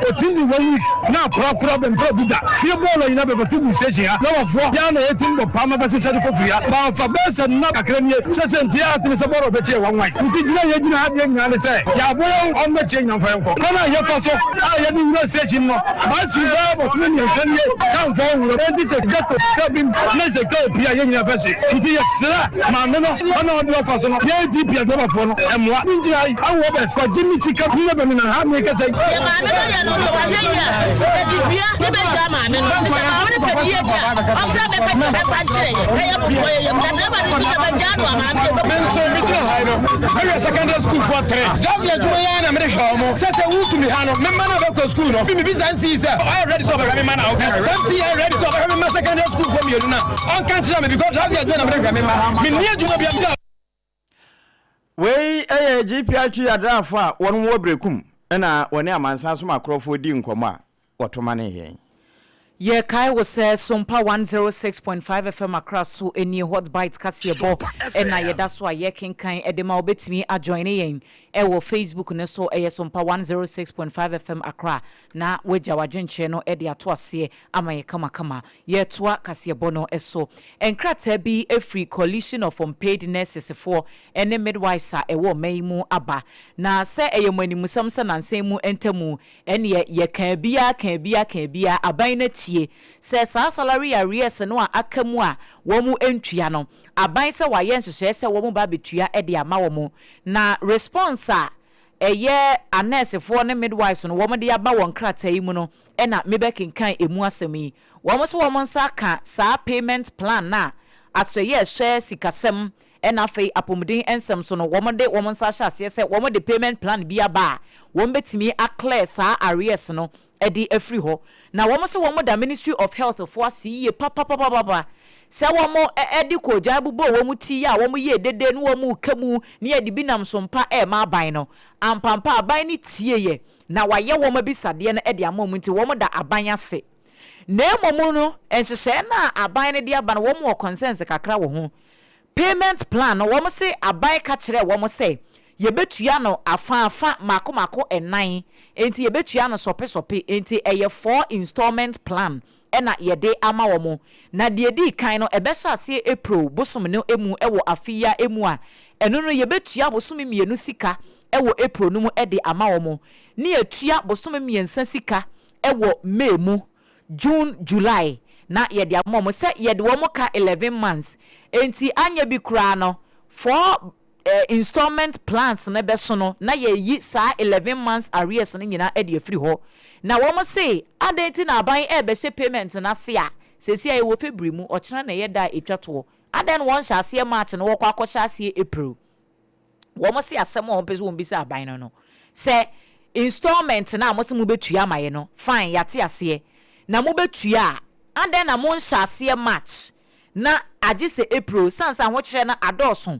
ɛtim di one week na akora koraa bɛmpra bi da. Fie bɔɔla nyinaa bɛbɛto gu station ha. Driverfoɔ, yɛn ara na yɛtim bɔ paa ma bɛsesa de kɔ firi ha. Baafa bɛyɛ sɛ nna kakra nie, sese nti yɛn atene sɛ bɔɔla ɔbɛkye yɛn wanwan. Nti gyina a yɛgyina ha deɛ nyinaa ne sɛ yɛabɔ yɛn ho ɔmmɛkye yɛn nyinaa mfa yɛn nkɔ. Kwan a yɛfa so a yɛde wura station no, basi bɛyɛ bosome mmiɛnsa nie, kaa mfa hɔ nwura. Enti sɛ ghetto kaa bi ne sɛ kaa pii a yɛn nyinaa bɛhye. Nti yɛsrɛ. Maame no ɔna ɔde ɔfa so no yɛn GP adɔbafoɔ no ɛmoa me ngyina yi awɔ bɛ kɔgye me sika bi na bɛ me na ha me kasa yi. Deɛ maame no yɛ no sɛ wahwɛ yie a yɛde dua ne bɛgyaa maame no nti sɛ maame no pɛ ne yie di a ɔmmra mmɛka sɛ bɛfa nkyerɛ yɛ na yɛbobɔ yɛ yam na bɛrima no nso sɛ bɛgyaa no a maame deɛ Me nso me gyina ha yi no mehwɛ secondary school foɔ tere Zambia adwuma yi ara na mede hwɛ wɔn sɛ sɛ wotumi ha no me mma no a bɛkɔ school no me bisa nsi sɛ ɔyɛ ready sɛ ɔbɛhwɛ me mma no a sɛ nsi yɛ ready sɛ ɔbɛhwɛ me mma secondary school foɔ mmienu no a Ɔnka nkyerɛ me because driving adwuma na mede hwɛ me mma. Menni adwuma bia meyɛ. Wei yɛ GPRT adraafo a wɔn wɔ Berekum na wɔne amansan somakorɔfoɔ dii nkɔmmɔ a wɔto manee yɛn. Yɛkae wo sɛ Sompa 106.5 FM Accra so nie Hot Bite kaseɛbɔ na yɛda so a yɛkenkan de ma wo. Wobɛtumi ajoine yɛn wɔ Facebook no so, ɛyɛ Sompa 106.5 FM Accra na woagya w'adwenkyerɛ no de ato aseɛ ama yɛn kamakama. Yɛretoa kaseɛbɔ no so. Nkrataa bi firi Coalition of Unpaid Nurses foɔ ne Midwives a ɛwɔ ɔman yi mu aba. Na sɛ ɛyɛ mo animusɛm sɛ nansa yi mu ntamu ɛneɛ yɛkaa biara kaa biara kaa biara aban no atie sɛ saa salary arrears no a aka mu a wɔn ntua no aban sɛ wayɛ nhyehyɛɛ sɛ wɔn ba abɛtua de ama wɔn. Na response a ɛyɛ anɛɛsefoɔ ne midwives no wɔn de aba wɔ nkrataa yi mu no na mebɛkenkan ɛmu asɛm yi. Wɔn nso wɔn nsa aka saa payment plan no a asoɛeɛ ɛhwɛ sikasɛm ɛna afei apɔmuden nsɛm so no wɔn de wɔn nsa ahyɛ aseɛ sɛ wɔn de payment plan bi aba a wɔn bɛtumi a clear saa arrears no de afiri hɔ. Na wɔn se wɔn da Ministry of Health foɔ ase yie papapapapa sɛ wɔn de koogyan bobɔɔ wɔn ti a wɔn yɛɛ dede ne wɔn reka mu ne yɛde bi nam so mpa rema aban no. Ampampa aban no tieɛ na wɔayɛ wɔn abisadeɛ no de ama wɔn nti wɔn da aban ase. Na mmom no nhyehyɛeɛ no a aban no de aba no wɔn wɔ concerns kakra wɔ ho. Payment plan no wɔn se aban ka kyerɛɛ wɔn sɛ yɛbɛtua no afa afa mmaako mmaako nnan enti yɛbɛtua no sɔpe sɔpe enti ɛyɛ four installment plan na yɛde ama wɔn. Na deɛ ɛdii kan no ɛbɛhyɛ aseɛ April bosome no mu wɔ afe yi ara mu a ɛno no yɛbɛtua bosome mmienu sika wɔ April no mu de ama wɔn ne yɛatua bosome mmiɛnsa sika wɔ May mu, June, July na yɛde ama wɔn sɛ yɛde wɔn ka 11 months enti anyɛ bi koraa no four installment plans no bɛso no na yɛayi saa 11 months arrears no nyinaa de afiri hɔ. Na wɔn se adɛn nti na aban ɛrebɛhyɛ payment no ase a seesei a yɛwɔ February mu, ɔkyena na ɛyɛ da a ɛtwa toɔ, adɛn na wɔnhyɛ aseɛ March na wɔkɔ akɔhyɛ aseɛ April? Wɔn se asɛm a wɔn pɛ sɛ wɔn bisa aban no no, sɛ installment no a mo se mo bɛtua ama yɛ no, fine, yɛate aseɛ, na mo bɛtua a, adɛn na mo nhyɛ aseɛ March na agye sɛ April, sane sɛ ahokyerɛ no adɔɔso.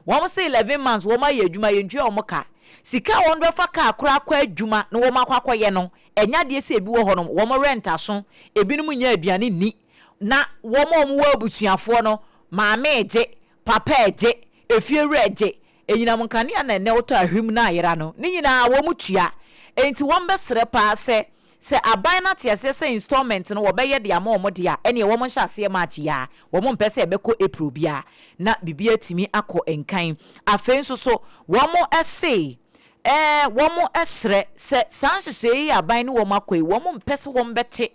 Wɔn se 11 months wɔn ayɛ adwuma, yɛntua wɔn ka. Sika a wɔn bɛfa car koraa akɔ adwuma na wɔn akɔ akɔyɛ no, ɛnyɛ adeɛ sɛ ebi wɔ hɔnom, wɔn rent aso, ebinom nnya aduane nni, na wɔn a wɔwɔ abusuafoɔ no, maame regye, Papa ɛgye, efie wura ɛgye, enyinam nkanea na ɛnɛ wotɔ ahwim na ayera no, ne nyinaa wɔn tua. Enti wɔn bɛsrɛ paa sɛ, sɛ aban no ate aseɛ sɛ installment no wɔbɛyɛ de ama wɔn deɛ a, ɛneɛ wɔn nhyɛ aseɛ March yi ara, wɔn mpɛ sɛ ɛbɛkɔ April biara na biribi atumi akɔ nkan. Afei nso so wɔn se, ɛɛ wɔn srɛ sɛ saa nhyehyɛeɛ yi a aban ne wɔn akɔ yi, wɔn mpɛ sɛ wɔn bɛte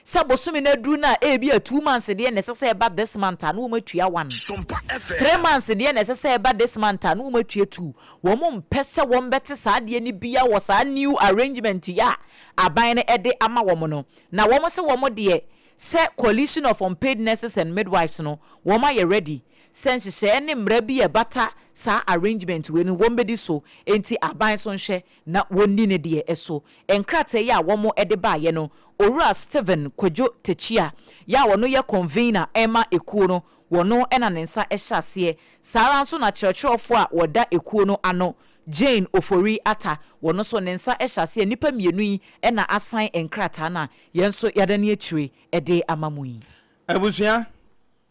Sɛ bosome no aduru no a ebia 2 months deɛ na ɛsɛ sɛ ɛba this month a na wɔn atua one. 3 months deɛ na ɛsɛ sɛ ɛba this month a na wɔn atua two. Wɔn mpɛ sɛ wɔn bɛte saa adeɛ no bia wɔ saa new arrangement yi a aban no de ama wɔn no. Na wɔn se wɔn deɛ, sɛ Coalition of Unpaid Nurses and Midwives no wɔn ayɛ ready sɛ nhyehyɛeɛ ne mmara bi a ɛbata saa arrangement wei no wɔn bɛdi so, enti aban nso nhwɛ na wɔnni ne deɛ so. Nkrataa yi a wɔn de baeɛ no, Owura Stephen Kwadwo Takyia yɛ a ɔno yɛ convener ma ekuo no, wɔno na ne nsa hyɛ aseɛ. Saa ara nso na kyerɛkyerɛfoɔ a wɔda ekuo no ano, Jane Ofori Atta, wɔno nso ne nsa hyɛ aseɛ. Nnipa mmienu yi na asan nkrataa no a yɛn nso yɛadane akyire de ama mo yi. Abusua,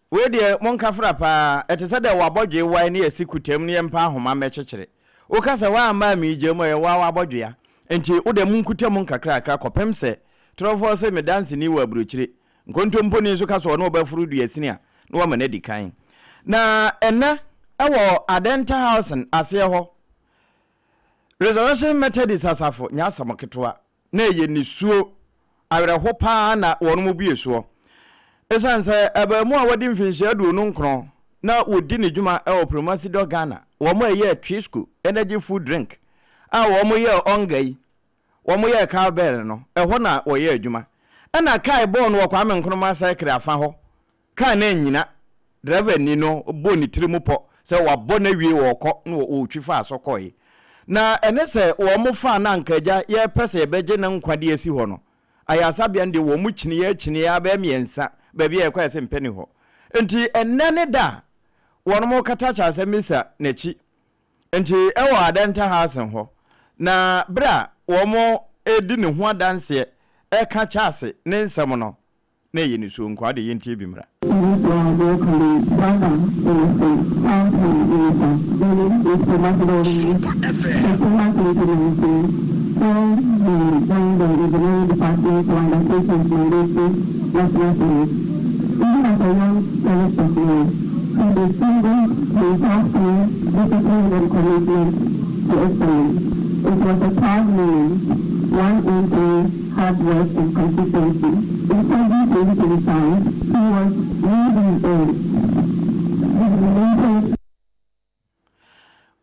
Wei deɛ monka fra paa, ɛte sɛ deɛ w'abɔdwee wae ne asi kutam ne yɛmpa ahoma mmɛkyekyere. Woka sɛ woamma ammigya mu a, ɛyɛ wo ara w'abɔdwea. Enti wo deɛ monkuta mu nkakrakra kɔpem sɛ torɔfoɔ se me danseni wɔ aburokyire. Nkontomponi nso ka sɛ ɔne wo bɛforo duasini a, na wama no adi kan. Na ɛnnɛ wɔ Adenta Housing aseɛ hɔ, Resurrection Methodist Asafo nyɛ asɛm ketewa. na ɛyɛ nisuo, awerɛho pa ara na wɔn bue soɔ. Ɛsiane sɛ abaamua a wadi mfinhyia 29 na wɔdi ne dwuma wɔ Promasidor Ghana, wɔn a ɛyɛɛ Twisco Energy Food Drink a wɔn yɛɛ Onga yi, wɔn yɛɛ Cowbell no, ɛhɔ na wɔyɛ adwuma. Ɛna kae bɔɔ no wɔ Kwame Nkrumah Circle afa hɔ Kaa no annyina, driverni no bɔɔ ne tiri mu pɔ sɛ wabɔ no awie ɔɔkɔ na ɔɔtwi faa so kɔɔe. Na ɛne sɛ wɔn faa no anka agya yɛɛpɛ sɛ yɛbɛgye ne nkwa de asi hɔ no, ayaresabea no deɛ wɔn kyiniiɛ kyiniiɛ ara bɛyɛ mmiɛnsa, baabi a yɛkɔ ayɛ sɛ mpɛ ni hɔ. Nti ɛnnɛ ne da a wɔn rekata kyerɛ sɛ Misa n'akyi. Nti ɛwɔ Adenta Housing hɔ. Na berɛ a wɔn redi ne ho adanseɛ ɛreka Charles ne nsɛm no, na ɛyɛ nisuo nko ara deɛ yɛntie bi mmra. Super FM. Hard work and consistency. In February 2025, he was re-nominated.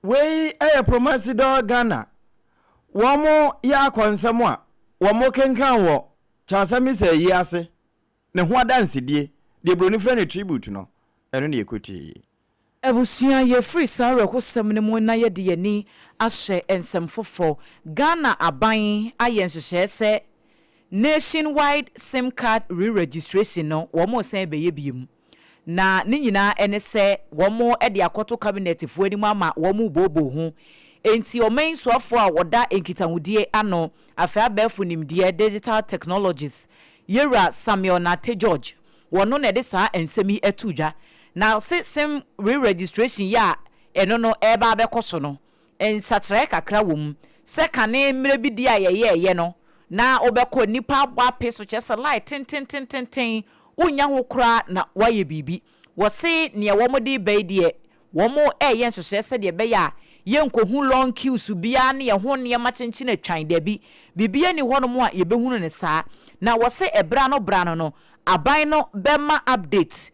Wei yɛ Promasidor Ghana wɔn yɛ akɔnsɛm a wɔn kenkan wɔ Charles Amissah ayi ase ne ho adansedie, deɛ broni frɛ no tribute no, ɛno na yɛkɔtie yi. Abusua, yɛfiri saa awerɛhosɛm no mu na yɛde yɛn ani ahyɛ nsɛm foforɔ. Ghana aban ayɛ nhyehyɛɛ sɛ Nationwide Sim Card Re-registration no wɔresan bɛyɛ biom. Na ne nyinaa ne sɛ wɔde akɔto kabinɛtfoɔ anim ama wɔrebooboo ho. Enti ɔman yi soafoɔ a ɔda nkitahodie ano, afei abɛɛfo nimdeɛ, digital technologies, Yewura Samuel Nartey George, Wɔno na ɛde saa nsɛm yi too dwa. Na ɔse sem re-registration yi a ɛno no ɛreba abɛkɔ so no, nsakyeraɛ kakra wɔ mu. Sɛ kane mmerɛ bi deɛ a yɛyɛɛyɛ no, na wobɛkɔ nnipa abɔ ape so, kyerɛ sɛ line tententententen, wonnya ho koraa na woayɛ biribi. Wɔse neɛ wɔde reba yi deɛ, Wɔreyɛ nhyehyɛe sɛdeɛ ɛbɛyɛ a yɛnkɔhu long queues biara ne ɛho nneɛma kyenkyen atwan, dabi, biribiara nni hɔnom a yɛbɛhunu no saa. Na wɔse ɛberɛ ano berɛ ano no, aban no bɛma update,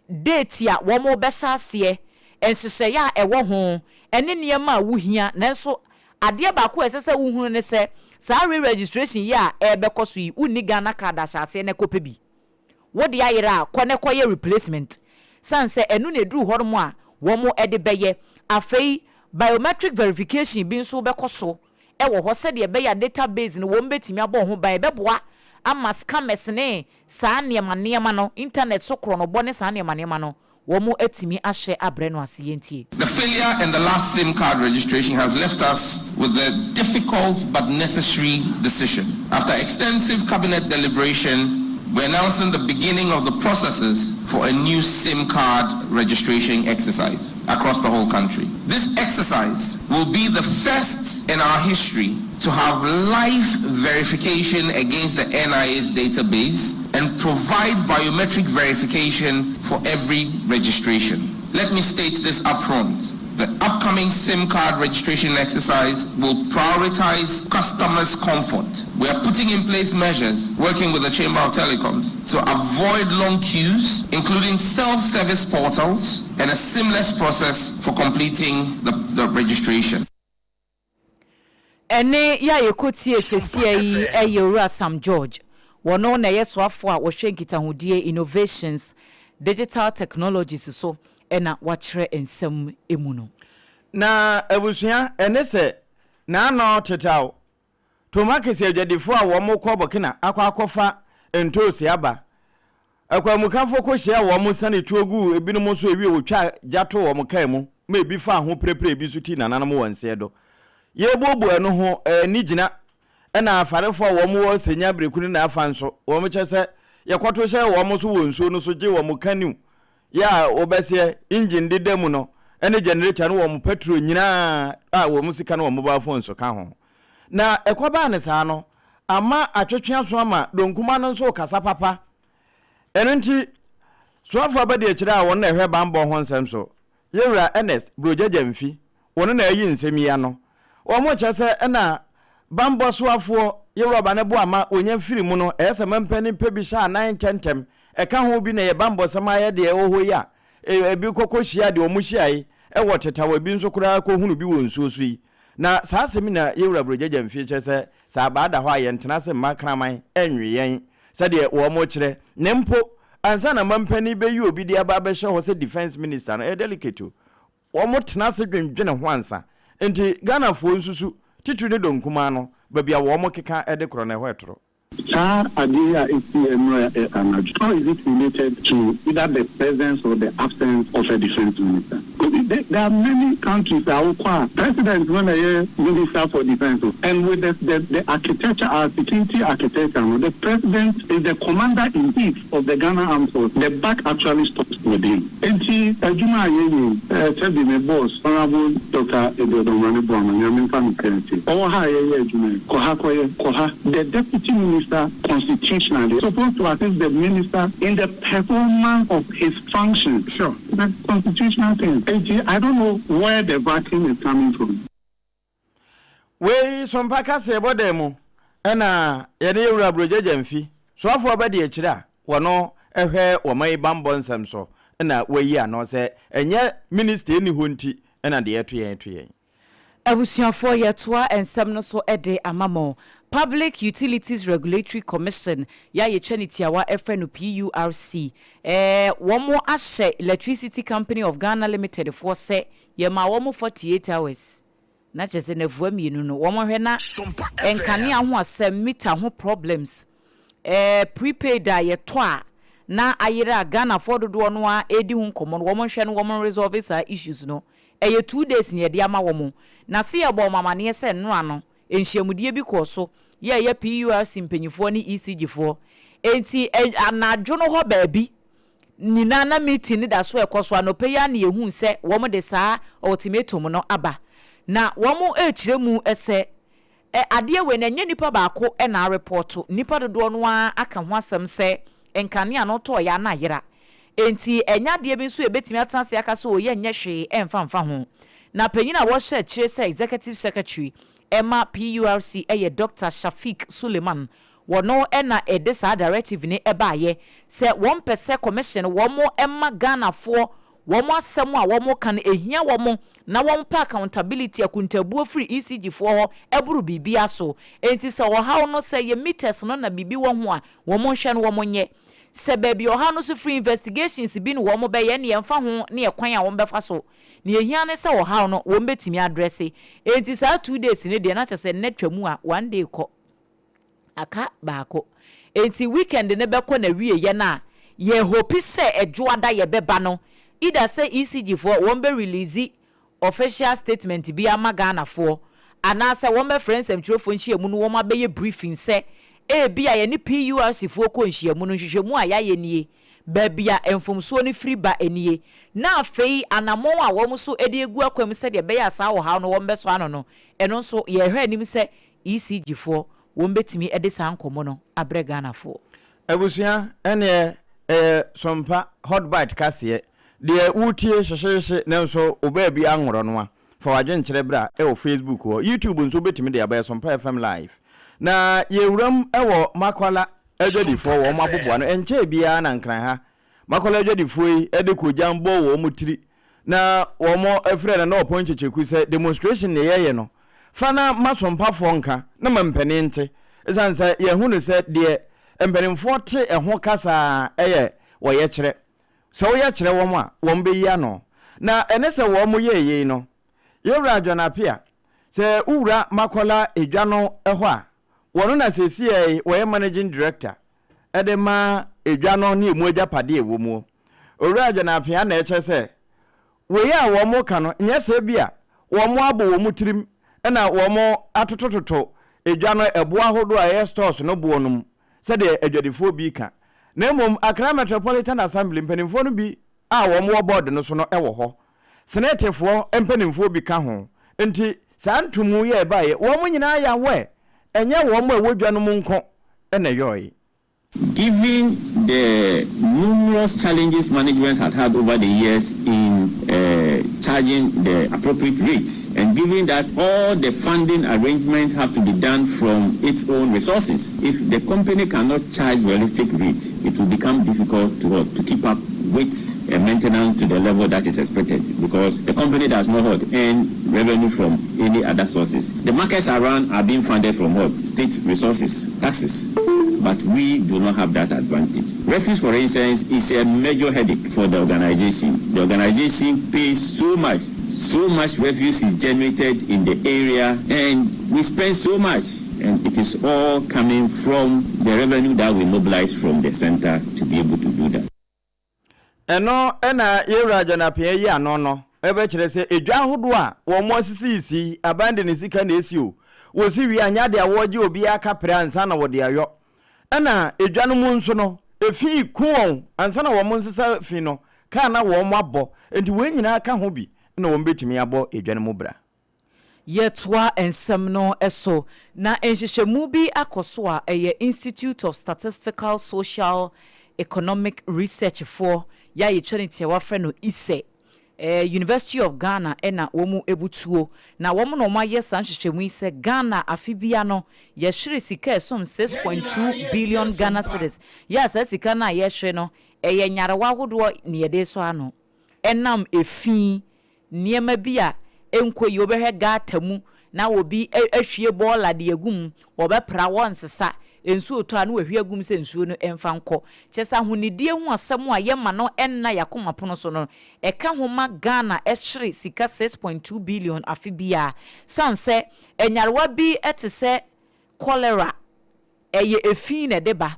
date a wɔrebɛhyɛ aseɛ, nhyehyɛeɛ a ɛwɔ ho, ne nneɛma a wohia. Nanso adeɛ baako a ɛsɛ sɛ wohunu ne sɛ, saa re-registration yi a ɛrebɛkɔ so yi, wonni Ghana card a hyɛ aseɛ na kɔpɛ bi. Wo de ayera a, kɔ na kɔyɛ replacement sane sɛ ɛno na ɛduru hɔ nom a wɔn de bɛyɛ. Afei biometric verification bi nso bɛkɔ so wɔ hɔ sɛdeɛ ɛbɛyɛ a data base no wɔn bɛtumi abɔ ho ban. Ɛbɛboa ama scammers ne saa nneɛma nneɛma no, internet so korɔnobɔ ne saa nneɛma nneɛma no, wɔn atumi ahyɛ abrɛ no ase. Yɛntie. The failure in the last SIM card registration has left us with the difficult but necessary decision. After extensive cabinet deliberation, we're announcing the beginning of the processes for a new SIM card registration exercise across the whole country. This exercise will be the first in our history to have live verification against the NIS database and provide biometric verification for every registration. Let me state this up front. The upcoming SIM card registration exercise will prioritize customers' comfort. We are putting in place measures, working with the Chamber of Telecoms, to avoid long queues, including self-service portals and a seamless process for completing the, the registration. Ɛnne yi a yɛkɔtiee seesei yi yɛ Owura Sam George. Wɔno na ɛyɛ soafoɔ a wɔhwɛ nkitahodie, innovations, digital technologies so na wakyerɛ nsɛm mu no. Na abusua, ɛne sɛ, n'ano tetaw Tomakese adwadifo a wɔkɔ Burkina akɔ akɔfa ntoosi aba. Akwanmukafo kohyiaa wɔn siane tuo guu ebinom so ewie wotwaa gya too wɔn kaa mu ma ebi faa ho pirepiree ebi nso tii nananom wɔ nseɛ do. Yɛrebuebue ɛno ho ani gyina na afarefo a wɔn wɔ Senya Bereku ne n'afa nso wɔn kyɛ sɛ yɛkɔto hyɛɛ wɔn so wɔ nsuo no so gye wɔn canoe yɛ a wɔbɛseɛ engine deda mu no ne generator ne wɔn petrol nyinaa a wɔn sika ne wɔn mobile phones ka ho. Na ɛkɔbaa no saa no, ama atwetwe aso ama Donkuma no nso rekasa papa. Ɛno nti, Soafoɔ Abadiakyire a wɔn na ɛhwɛ banbɔ ho nsɛm so, Yɛwura Ernest Brogya Gyamfi, wɔn na ayi nsɛm yi ano. Wɔrekyerɛ sɛ ɛna banbɔ soafoɔ Yɛwura Ɔbane Boama wɔnya firi mu no, ɛyɛ sɛ mampanin pɛ bi hyɛ anan ntɛntɛm. Ɛka ho bi na ɛyɛ banbɔsɛm ayɛ deɛ ɛwɔ hɔ yi a, ebi kɔkɔhyia deɛ wɔhyiae wɔ Tetawa, ebi nso koraa kɔhunu bi wɔ nsuo so yi. Na saa asɛm yi na yɛn wura Brogya Gyamfie kyerɛ sɛ, sɛ abaa da hɔ a yɛntena ase mma kraman nnwe yɛn sɛdeɛ wɔkyerɛ. Na mpo ansa na mampanin bɛyi obi de aba abɛhyɛ hɔ sɛ defence minister no, ɛyɛ delicate o. Wɔtena ase dwendwene ho ansa. Nti Ghanafoɔ nsusu, titiri ne dɔm kumaa no, baabi a wɔkeka de korɔ no ɛhɔ ɛtoro. Saa adeɛ yi a ɛsii ɛnora anadwo, how is it related to either the presence or the absence of a defence minister? Kofi, there there are many countries a wokɔ a, president no na ɛyɛ minister for defence o, and with the the the architecture, our security architecture no, the president is the commander in chief of the Ghana armed forces, the buck actually stops with him. Enti adwuma a yɛyɛ yi, sɛbi me boss, Honourable Doctor Edward Omane Boamah, Nyame mfa no kra ntie, ɔwɔ ha a yɛyɛ adwuma yi, kɔ ha kɔyɛ, kɔ ha. The deputy minister constitutionally is supposed to assist the minister in the performance of his function. Sure. It's a constitutional thing. Enti I don't know where the vacuum is coming from. Wei Sompa kaseɛbɔ dan mu na yɛne Yɛwura Brogya Gyamfi, soafoɔ abadiakyire a wɔno hwɛ wɔman yi banbɔ nsɛm so na wayi ano sɛ ɛnyɛ minista nni hɔ nti na deɛ ɛto yɛn to yɛn. Abusuafoɔ yɛtoa nsɛm no so de ama mo. Public Utilities Regulatory Commission yɛ a yɛtwa ne tiawa frɛ no PURC, wɔn ahyɛ Electricity Company of Ghana Limited foɔ sɛ Yɛmaa wɔn 48 hours, na kyerɛ sɛ nnafua mmienu no, wɔnhwɛ na nkanea ho asɛm, meter ho problems, eh, prepaid a yɛtɔ a na ayera a Ghanafoɔ dodoɔ no ara redi ho nkɔmmɔ no, wɔnhwɛ no wɔn resolve saa issues no. Ɛyɛ 2 days na yɛde ama wɔn. Na se yɛbɔɔ wɔn amaneɛ sɛ nnora no, nhyiamudie bi kɔɔ so, yɛ ɛyɛ PURC mpanyinfoɔ ne ECG foɔ. Enti anadwo no hɔ baabi, nyinaa na meeting no da so rekɔ so. Anɔpa yi ara na yɛhuu sɛ wɔde saa ultimatum no aba. Na wɔrekyerɛ mu sɛ adeɛ wei no ɛnyɛ nipa baako na arepɔɔto, nnipa dodoɔ no ara aka ho asɛm sɛ nkanea no tɔeɛ a na ayera. Enti ɛnyɛ adeɛ bi nso a yɛbɛtumi atena ase aka sɛ o yɛnyɛ hwee mfa mfa ho. Na panyin a wɔhyɛ akyire sɛ Executive Secretary ma PURC yɛ Dɔkta Shafiq Suleiman. Wɔno na ɛde saa directive no baeɛ sɛ wɔn pɛ sɛ commission wɔn ma Ghanafoɔ wɔn asɛm a wɔn ka no ɛhia wɔn na wɔn pɛ accountability akuntabuo firi ECG foɔ hɔ ɛboro biribiara so. Enti sɛ ɔhaw no sɛ ɛyɛ meters no na biribi wɔ ho a wɔn nhwɛ no wɔn nyɛ. Sɛ baabi ɔhaw no nso firi investigations bi na wɔn bɛyɛ ɛnneɛ ɛmfa ho ne ɛkwan a wɔn bɛfa so. Nea ɛhia ne sɛ ɔhaw no wɔn bɛtumi address. Enti saa 2 days no deɛ na kyerɛ sɛ nnɛ twa mu a one day kɔ. Aka baako. Enti weekend no bɛkɔ n'awieɛ no a, yɛ hope sɛ Ɛdwoada yɛbɛba no, either sɛ ECG foɔ wɔn bɛ release official statement bi ama Ghanafoɔ, anaasɛ wɔn bɛfrɛ nsɛmtwerɛfoɔ nhyiamu no wɔn abɛyɛ briefing sɛ ebia yɛne PURC foɔ kɔɔ nhyiamu no, nhwehwɛmu a yɛayɛ nie, baabi a mfomsoɔ no firi ba nie, na afei anamɔn a wɔn nso de agu akwan mu sɛdeɛ ɛbɛyɛ a saa ɔhaw no wɔn bɛsɔ ano no, ɛno nso yɛrehwɛ anim sɛ ECG foɔ wɔn bɛtumi de saa nkɔmmɔ no abrɛ Ghanafoɔ. Abusua ɛneɛ ɛyɛ sompa hot bite kaseɛ deɛ wotie hyehyeehye nanso wo baabi anworɔ no a fa w'adwenkyerɛ bra ɛwɔ Facebook hɔ YouTube nso wobɛtumi de aba yɛ Sompa FM live na yɛwuram ɛwɔ Makwala adwadifoɔ wɔn aboboa no ɛnkyɛɛ biara na Nkran ha Makwala adwadifoɔ yi de kogyan bɔɔ wɔn tiri na wɔfrɛɛ Nana Ɔpɔn Kyekyeku sɛ demonstration na yɛyɛ no, fa na ma Sompafoɔ nka na ma mpanin nte, ɛsiane sɛ yɛahu no sɛ deɛ mpanimfoɔ te ɛho kasa a ɛyɛ wɔyɛkyerɛ. Sɛ woyɛ kyerɛ wɔn a, wɔn bɛyi ano. Na ɛne sɛ wɔn yɛɛ yei no, Yɛwura John Appiah, sɛ wowura Makola edwa no hɔ a, wɔno na seesei wɔyɛ Managing Director de ma edwa no ne emu agyapadeɛ a ɛwɔ muo. Owura John Appiah na ɛkyerɛ sɛ wei a wɔka no nyɛ sɛ bi a wɔabɔ wɔn tirim na wɔatotototo edwa no ɛboɔ ahodoɔ a ɛyɛ stores no boɔ no mu sɛdeɛ adwadifoɔ bi ka, na mmom Accra Metropolitan Assembly mpanimfoɔ no bi a wɔwɔ board no so no wɔ hɔ, Senetefoɔ mpanimfoɔ bi ka ho, nti saa ntomu yi a ɛbaeɛ, wɔn nyinaa yɛ aware, ɛnyɛ wɔn a ɛwɔ dwa no mu nko na ɛyɔeɛ. Given the numerous challenges management had had over the years in uh, charging the appropriate rates, and given that all the funding arrangements have to be done from its own resources, if the company cannot charge realistic rates, it will become difficult to, to keep up with uh, maintenance to the level that is expected because the company does not earn revenue from any other sources. The markets around are being funded from what? State resources, taxes. But we do not have that advantage. Refuse, for instance, is a major headache for the organization. The organization pays so much. So much refuse is generated in the area and we spend so much. And it is all coming from the revenue that we mobilize from the center to be able to do that. Ɛno na yɛn Wura John Appiah yi ano no bɛkyerɛ sɛ edwa ahodoɔ a wɔn asisisisi yi, aban de ne sika na esi o, wɔsi wie a nyɛ adeɛ a wɔregye obiara kaprɛ ansa na wɔde ayɔ. Ɛna edwa no mu nso no, efi ku wɔn ansa na wɔn nsesa fi no, kaa na wɔn abɔ. Enti wei nyinaa ka ho bi na wɔn bɛtumi abɔ edwa no mu bra. Yɛtoa nsɛm no so, na nhwehwɛmu bi akɔ so a ɛyɛ Institute of Statistical Social Economic Research foɔ yɛ a yɛtwa no tiawa frɛ no ISSER, University of Ghana na wɔn butuo. Na wɔn na wɔayɛ saa nhwehwɛmu yi sɛ Ghana afe bia no yɛhwere sika a ɛsom 6.2 billion Ghana cedis yɛ a saa sika no a yɛhwere no ɛyɛ nyarewa ahodoɔ na yɛde resɔ ano ɛnam efi nneɛma bi a ɛnkɔ yie, wobɛhwɛ gutter mu na obi ahwie bɔɔla de agu mu, wɔbɛpra, wɔnsesa, nsuo retɔ a na wahwie agu mu sɛ nsuo no mfa nkɔ. Kyerɛ sɛ ahonidie ho asɛm a yɛma no nna yɛn akoma pono so no, ɛka ho ma Ghana hwere sika 6.2 billion afe biara. Sane sɛ nyarewa bi te sɛ cholera, Ɛyɛ efi na ɛde ba.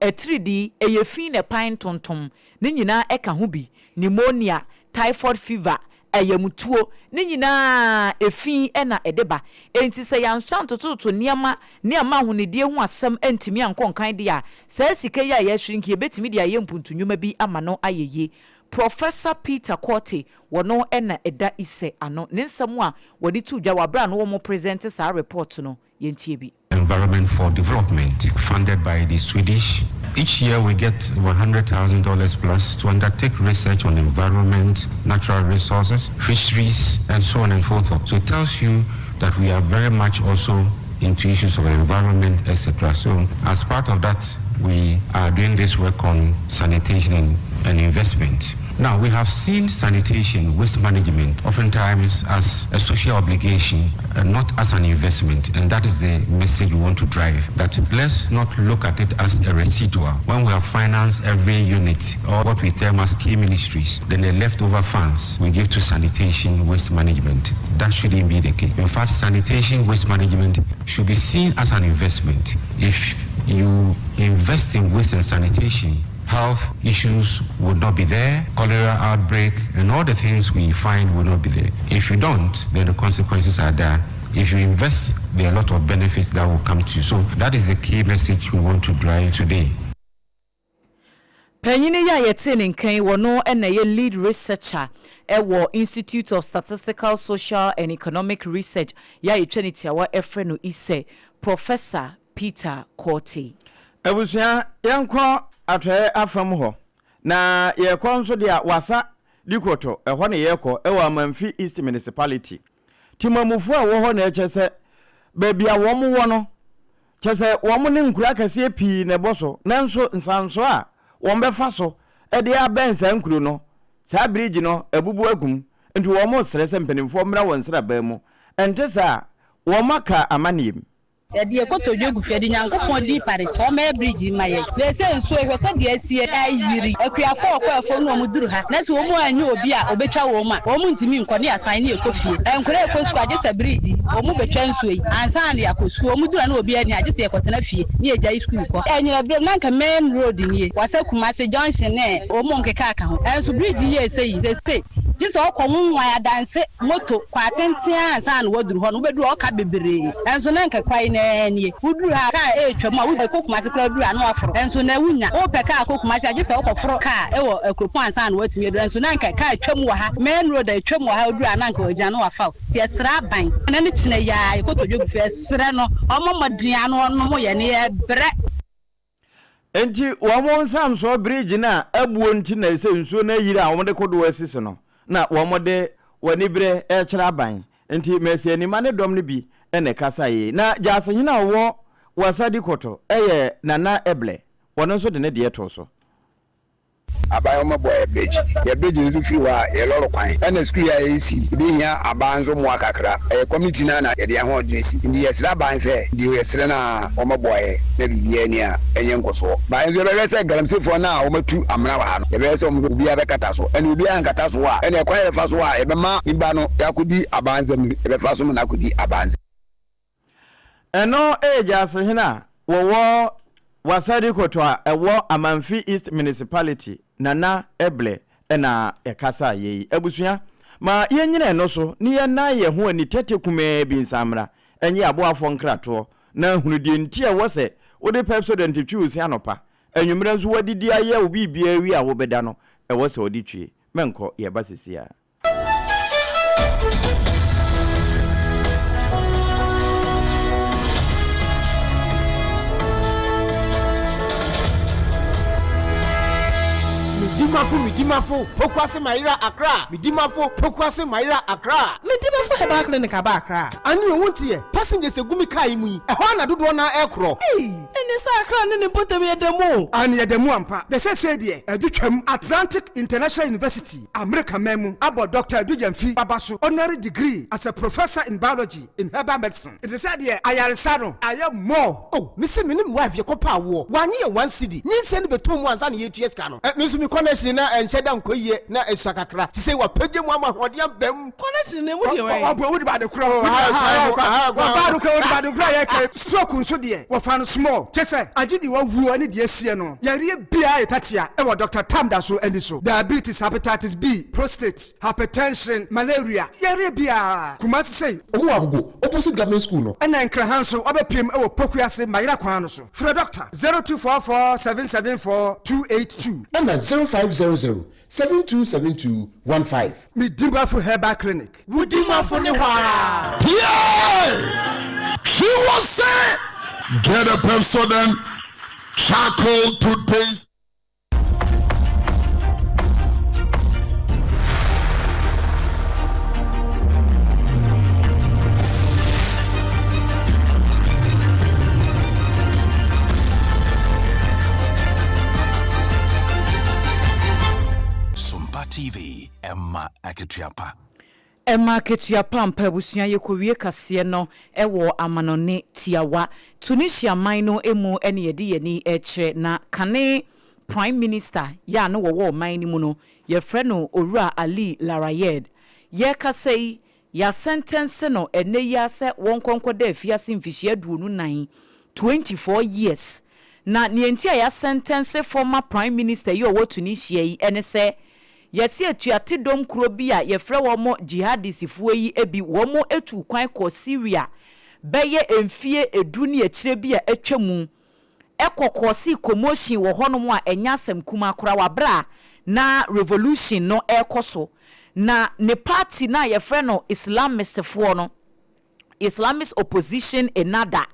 Atiridii, ɛyɛ fi na ɛpae ntontom. Ne nyinaa ɛka ho bi. Pneumonia, typhoid fever, ayamtuo, ne nyinaa efi na ɛde ba. Enti sɛ yɛanhyɛ antotototo nneɛma ne amma ahonidie ho asɛm antumi ankɔ nkan deɛ a, saa sika yi a yɛahwere nka yɛbɛtumi de ayɛ mpuntu nnwuma bi ama no ayɛ yie. Professor Peter Quartey, wɔno na ɛda ISSER ano. Ne nsɛm a wɔde too dwa wɔ aberɛ a na wɔrepresente saa report no, yɛntie bi. Environment for Development, funded by the Swedish. Each year we get $100,000 plus to undertake research on environment, natural resources, fisheries, and so on and so forth. So it tells you that we are very much also into issues of environment, etc. So as part of that, we are doing this work on sanitation and, and investment. Now, we have seen sanitation, waste management, oftentimes as a social obligation, uh, not as an investment. And that is the message we want to drive. That let's not look at it as a residual. When we have financed every unit, or what we term as key ministries, then the leftover funds we give to sanitation, waste management. That shouldn't be the case. In fact, sanitation, waste management should be seen as an investment. If you invest in waste and sanitation, health issues would not be there, cholera outbreak, and all the things we find would not be there. If you don't, then the consequences are there. If you invest, there are a lot of benefits that will come to you. So that is the key message we want to drive today. Panyin yi a yɛtee ne nka yi, wɔno na ɛyɛ lead researcher wɔ Institute of Statistical, Social and Economic Research yɛ a yɛtwa ne tiawa frɛ no ISSER, Professor Peter Quartey. Abusua, yɛnkɔ atɔeɛ afam hɔ, na yɛrekɔ nso deɛ a Wassa Dikoto, ɛhɔ na yɛrekɔ, ɛwɔ Amanfi East Municipality. Temamufoɔ a ɛwɔ hɔ na ɛkyɛ sɛ baabi a wɔn wɔ no, kyɛ sɛ wɔn ne nkuro akɛseɛ pii na ɛbɔ so, nanso nsansoɔ a wɔn bɛfa so de abɛn saa nkuro no, saa bridge no abubu agu mu, nti wɔn resrɛ sɛ mpanimfoɔ mmra wɔn nsraban mu, ɛnte saa a wɔn aka amaneɛ mu. Yɛde yɛn kotodwe gu fie de Nyankopɔn din pare kyɛ ɔmmɛyɛ bridge yi mma yɛn. Na ɛsɛ nsuo yi hwɛ sɛdeɛ asi ayiri. Akuafoɔ a wɔkɔ afuom no wɔn duru ha na sɛ wɔn annya obi a ɔbɛtwa wɔn a, wɔn ntumi nkɔ ne yɛasan ne yɛkɔ fie. Nkwadaa rekɔ sukuu a gye sɛ bridge yi wɔn bɛtwa nsuo yi ansa na yɛakɔ sukuu. Wɔn duru ha na obiara nni ha gye sɛ yɛkɔtena fie ne yɛgyae sukuu kɔ. Anyina berɛm na anka main road nie, wɔasɛ Kumasi junction ne wɔn a wɔkeka ka ho. Nanso bridge yi yɛɛ sɛ yi seesei gye sɛ wɔkɔ Nwonwae Adanse moto kwan tenten ara ansa na woaduru hɔ no, wobɛduru hɔ ɔka bebree. Nanso na anka kwae no ara nie. Woduru ha a, kaa retwam a, wokɔ Kumasi koraa duru a na woaforo. Nanso nnɛ wonnya. Wopɛ kaa kɔ Kumasi a, gye sɛ wokɔforo kaa wɔ Akuropɔn ansa na woatumi aduru. Nanso na anka kaa twam wɔ ha, main road a ɛtwam wɔ ha, woduru a na anka wagyina na wafa wo. Nti yɛsrɛ aban, ɛnnɛ ne kyena yi ara yɛkɔtɔ dwa gu fie, yɛsrɛ no ɔmmɔ mmɔden ara na ɔnnom yɛn na yɛbrɛ. Enti wɔn nsamsoɔ bridge no a abuo nti na ɛsɛ nsuo no ayiri a wɔde kodoɔ asi so no na wɔde wɔn aniberɛ rekyerɛ aban. Enti Mercy Anima ne dɔm no bi na ɛkasaeɛ yi. Na Gyaasehene a ɔwɔ Wasadi Koto yɛ Nana Eblɛ, ɔno nso de ne deɛ too so. Aban ɔmɔ boa yɛ bridge. Yɛ bridge nso firi hɔ a yɛ lɔre kwan. Ɛna sukuu yi a yɛresi yi yɛbɛ hia aban nso mmoa kakra. Ɛyɛ community no ara na yɛde yɛn ahoɔdene si. Nti yɛsrɛ aban sɛ deɛ yɛsrɛ no ara wɔmɔ boa yɛ na biribiara ni a ɛnyɛ nkɔsoɔ. But yɛn nso yɛbɛhwɛ sɛ galamseyfoɔ no a wɔn atu amena wɔ ha no yɛbɛhwɛ sɛ wɔn nso obiara bɛkata so. Ɛna obiara ankata so a ɛna ɛkwan a yɛbɛfa so a yɛbɛma nipa no yɛakɔdi aban nsam no yɛbɛfa so ma no akɔdi aban nsam. Ɛno yɛ Gyasehene a wɔwɔ Wasadi Koto a ɛwɔ Amanfi East Municipality, Nana Eble na ɛkasaeɛ yi. Abusua, ma yɛnnyina ɛno so na yɛnnan yɛn ho ani tɛtɛ kumaa bi nsan mmra nnye aboafoɔ nkratoɔ na hunu deɛ nti a ɛwɔ sɛ wode Pepsodent twi wo se anɔpa, anwummerɛ nso woadidi ayɛ wo biribiara awie a wobɛda no, ɛwɔ sɛ wode twie. Mɛnkɔ, yɛreba seesei ara. Medimafo Medimafo Pokuase Mayera Accra Medimafo Pokuase Mayera Accra. Medimafo Herbal Clinic aba Accra. Ane o wonte ɛ? Passengers egu me car yi mu yi, ɛhɔ ara na dodoɔ no ara ɛrekorɔ. Ei! Ɛne sɛ Accra ne ne mpɔtam yɛ da mu o. Aane yɛda mu ampa. Na seesei deɛ ɛde twam. Atlantic International University, Amerika man mu, abɔ Dɔkta Adu Gyamfi aba so honorary degree as a Professor in Biology in Herbal Medicine. Ɛte sɛ deɛ ayaresa no ayɛ more. Oh, mese me ne me wife yɛkɔ pɛ awoɔ, wannye yɛn one cedi, nyinsɛn no bɛtɔɔ mu ansa na yɛretua sika no. Me nso me connection na ɛnhyɛ da nkɔ yie, na ɛsua kakra, sesei wapagya mu ama ahoɔden aba mu. Connection no emu deɛ wɛn? Ɔboa wode ba ade korɔ. Wɔfa ade korɔ wode ba ade korɔ yɛ kɛ. Stroke nso deɛ wɔfa no small kyɛ sɛ agye deɛ wawuo ne deɛ asie no yareɛ biara yɛ tatea ɛwɔ Doctor Tam da so ani so diabetes hepatitis B prostate hypertension malaria yareɛ biara Kumasi sei. Ɔmo wɔ Agogo opposite government school no. Ɛna Nkraha nso wabɛpiem ɛwɔ Pokuase Mayera kwan no so frɛ Doctor 0244 774 282. Ɛna 0500 7272 15. Me Dimafo Herbal Clinic. Wo Dimafo ne hɔ aa. Pie! She was say, get a Pepsodent charcoal toothpaste. Sompa TV, ɛma akatua pa. Ɛma akatua pa ampa abusua yɛkɔwie kaseɛ no wɔ amanɔne tiawa Tunisia man no mu ne yɛde yɛn ani rekyerɛ na kane Prime Minister yɛ a na wɔwɔ ɔman no mu no yɛfrɛ no Owura Ali Larayedh yɛrekasa yi Yɛasɛntɛnse no ɛnnɛ yi ara sɛ wɔnkɔ nkɔda afiase mfehyia 24, 24 years. Na nea enti a yɛasɛntɛnse former Prime Minister yi a ɔwɔ Tunisia yi ne sɛ, yɛse atuatedɔm kuro bi a yɛfrɛ wɔn Jihadisfoɔ yi bi, wɔn tuu kwan kɔɔ Syria bɛyɛ mfie du ne akyire bi a atwa mu, kɔ kɔɔsee commotion wɔ hɔnom a ɛnyɛ asɛm kumaa koraa wɔ aberɛ a na revolution no rekɔ so. Na ne party no a yɛfrɛ no Islamistfoɔ no, Islamist Opposition Ennahda,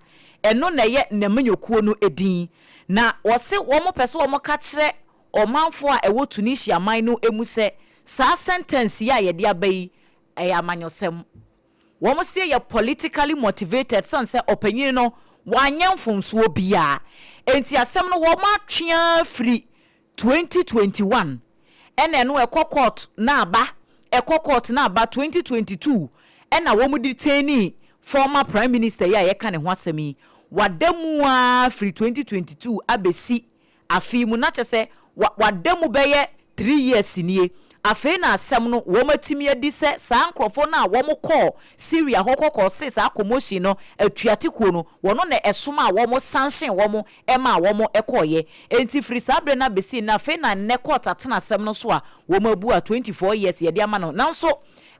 ɛno na ɛyɛ n'amanyɔkuo no din. Na wɔse wɔpɛ sɛ wɔka kyerɛ ɔmanfoɔ a ɛwɔ Tunisia man no mu sɛ saa sentence yi a yɛde aba yi, ɛyɛ amanyɔsɛm. Wɔn se yɛ politically motivated sane sɛ ɔpanyin no wanyɛ mfomsoɔ biaa. Enti asɛm no wɔn atwe ara firi 2021 ɛna ɛno ɛkɔ court na aba, ɛkɔ court na aba, 2022 ɛna wɔn detainee. Former Prime Minister yi a yɛka ne ho asɛm yi, wada mu ara firi 2022 abɛsi afe yi mu, na kyerɛ sɛ wa wada mu bɛyɛ Tree years nie, afei na asɛm no wɔn atumi adi sɛ saa nkorɔfoɔ no a wɔn kɔɔ Syria hɔ kɔ kɔ see saa commotion no atuate kuo no, wɔn na ɛsomaa wɔn sanction wɔn maa wɔn kɔɔeɛ. Enti firi saa berɛ no abɛsi nnɛ afei na nnɛ court atena asɛm no so a wɔn abu a 24 years yɛde ama no. Nanso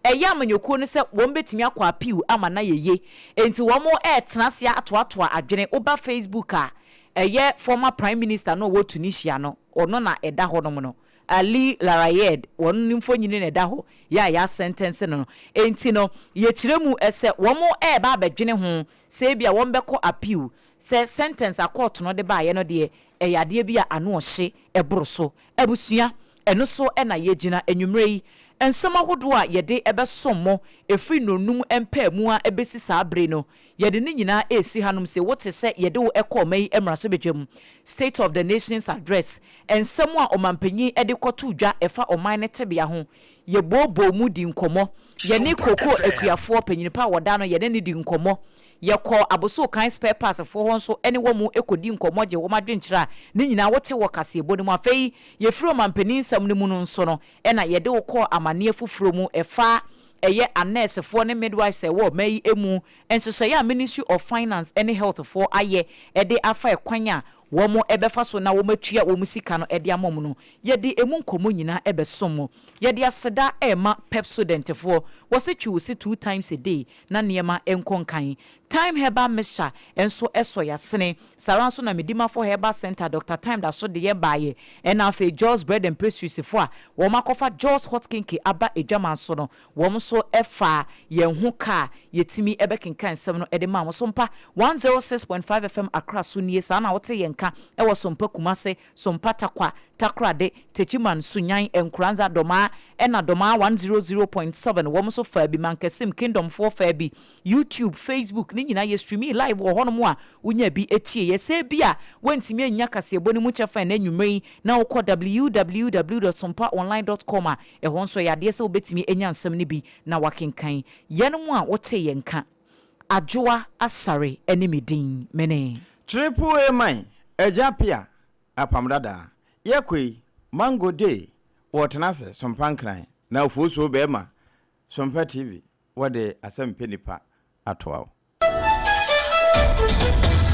ɛyɛ amanyɔkuo no sɛ wɔn bɛtumi akɔ appeal ama no ayɛ yie. Enti wɔn retena ase atoatoa adwene. Woba Facebook a ɛyɛ former prime minister no a ɔwɔ Tunisia no, Ɔno na ɛda hɔnom no. Ali Larayedh, wɔn ne mfonini na ɛda hɔ yi a yɛasɛntɛnse no no. Enti no, yɛkyerɛ mu sɛ wɔreba abɛdwene ho sɛ ebia wɔbɛkɔ appeal sɛ sɛntɛnse a kɔɔto no de baeɛ no deɛ, ɛyɛ adeɛ bi a ano ɔhye boro so. Abusua, ɛno so na yɛgyina anwummerɛ yi. Nsɛm ahodoɔ a yɛde bɛsom mo ɛfiri nnɔnnum mpaamu ara bɛsi saa bere no, Yɛde ne nyinaa resi hanom se wote sɛ yɛde wo kɔ ɔman yi mmarahyɛbadwam, State of the Nation's Address, nsɛm a ɔmanpanyin de kɔtoo dwa ɛfa ɔman no tebea ho, yɛbooboo mu dii nkɔmmɔ, yɛne kookoo akuafoɔ panyin pa a wɔda ano yɛne no dii nkɔmmɔ, yɛkɔɔ Abossey-Okan Spare Parts foɔ hɔ nso ne wɔn kɔdii nkɔmmɔ gyee wɔn adwenkyerɛ a ne nyinaa wote wɔ kaseɛbɔ no mu. Afei yɛfiri ɔmanpanin nsɛm no mu no nso no na yɛde wo kɔɔ amanneɛ foforɔ mu ɛfa ɛyɛ anɛɛsefoɔ ne midwives a ɛwɔ ɔman yi mu nhyehyɛeɛ a Ministry of Finance ne Health foɔ ayɛ de afa ɛkwan a wɔn bɛfa so na wɔn atua wɔn sika no de ama wɔn no, yɛde ɛmu nkɔmmɔ nyinaa bɛsom mo. Yɛde aseda rema Pepsodent foɔ, wɔse twi wo se two times a day na nneɛma nkɔ nkan. Thyme Herbal Mixture nso sɔ yɛasene. Saa ara nso na Medimafo Herbal Centre, Doctor Thyme da so de yɛn baeɛ. Ɛna afei Joss Bread and Pastries foɔ a wɔn akɔfa Joss Hot Kenkey aba adwaman so no, wɔn nso faa yɛn ho ka a yɛtumi bɛkenkan nsɛm no de maa wɔn. Sompa 106.5 FM Accra so nie, saa na wote yɛn nka wɔ Sompa Kumase, Sompa Tarkwa, Takoradi, Techiman, Sunyani, Nkoranza, Domaa, ɛna Domaa 100.7 wɔn nso faa bi, Mankasim, Kingdom foɔ faa bi, YouTube, Facebook, ne nyinaa yɛ streamii live wɔ hɔnom a wonya bi tie yɛ. Sɛ ebia woantumi annya kaseɛbɔ no mu kyɛfa ɛnnɛ anwummerɛ yi na wokɔ www dot sompaonline dot com a, ɛhɔ nso ɛyɛ adeɛ sɛ wobɛtumi anya nsɛm no bi na woakenkan. Yɛnom a wotee yɛn nka, Adwoa Asare ne me din, mene. Triple A man, Agya Pia, Apam Dadaa, Yɛkɔ yi, Mango Day, Wɔtena ase, Sompa Nkran, na Ofosuo Bɛɛma, Sompa TV. Wɔde asɛm pɛ nipa atoa wo.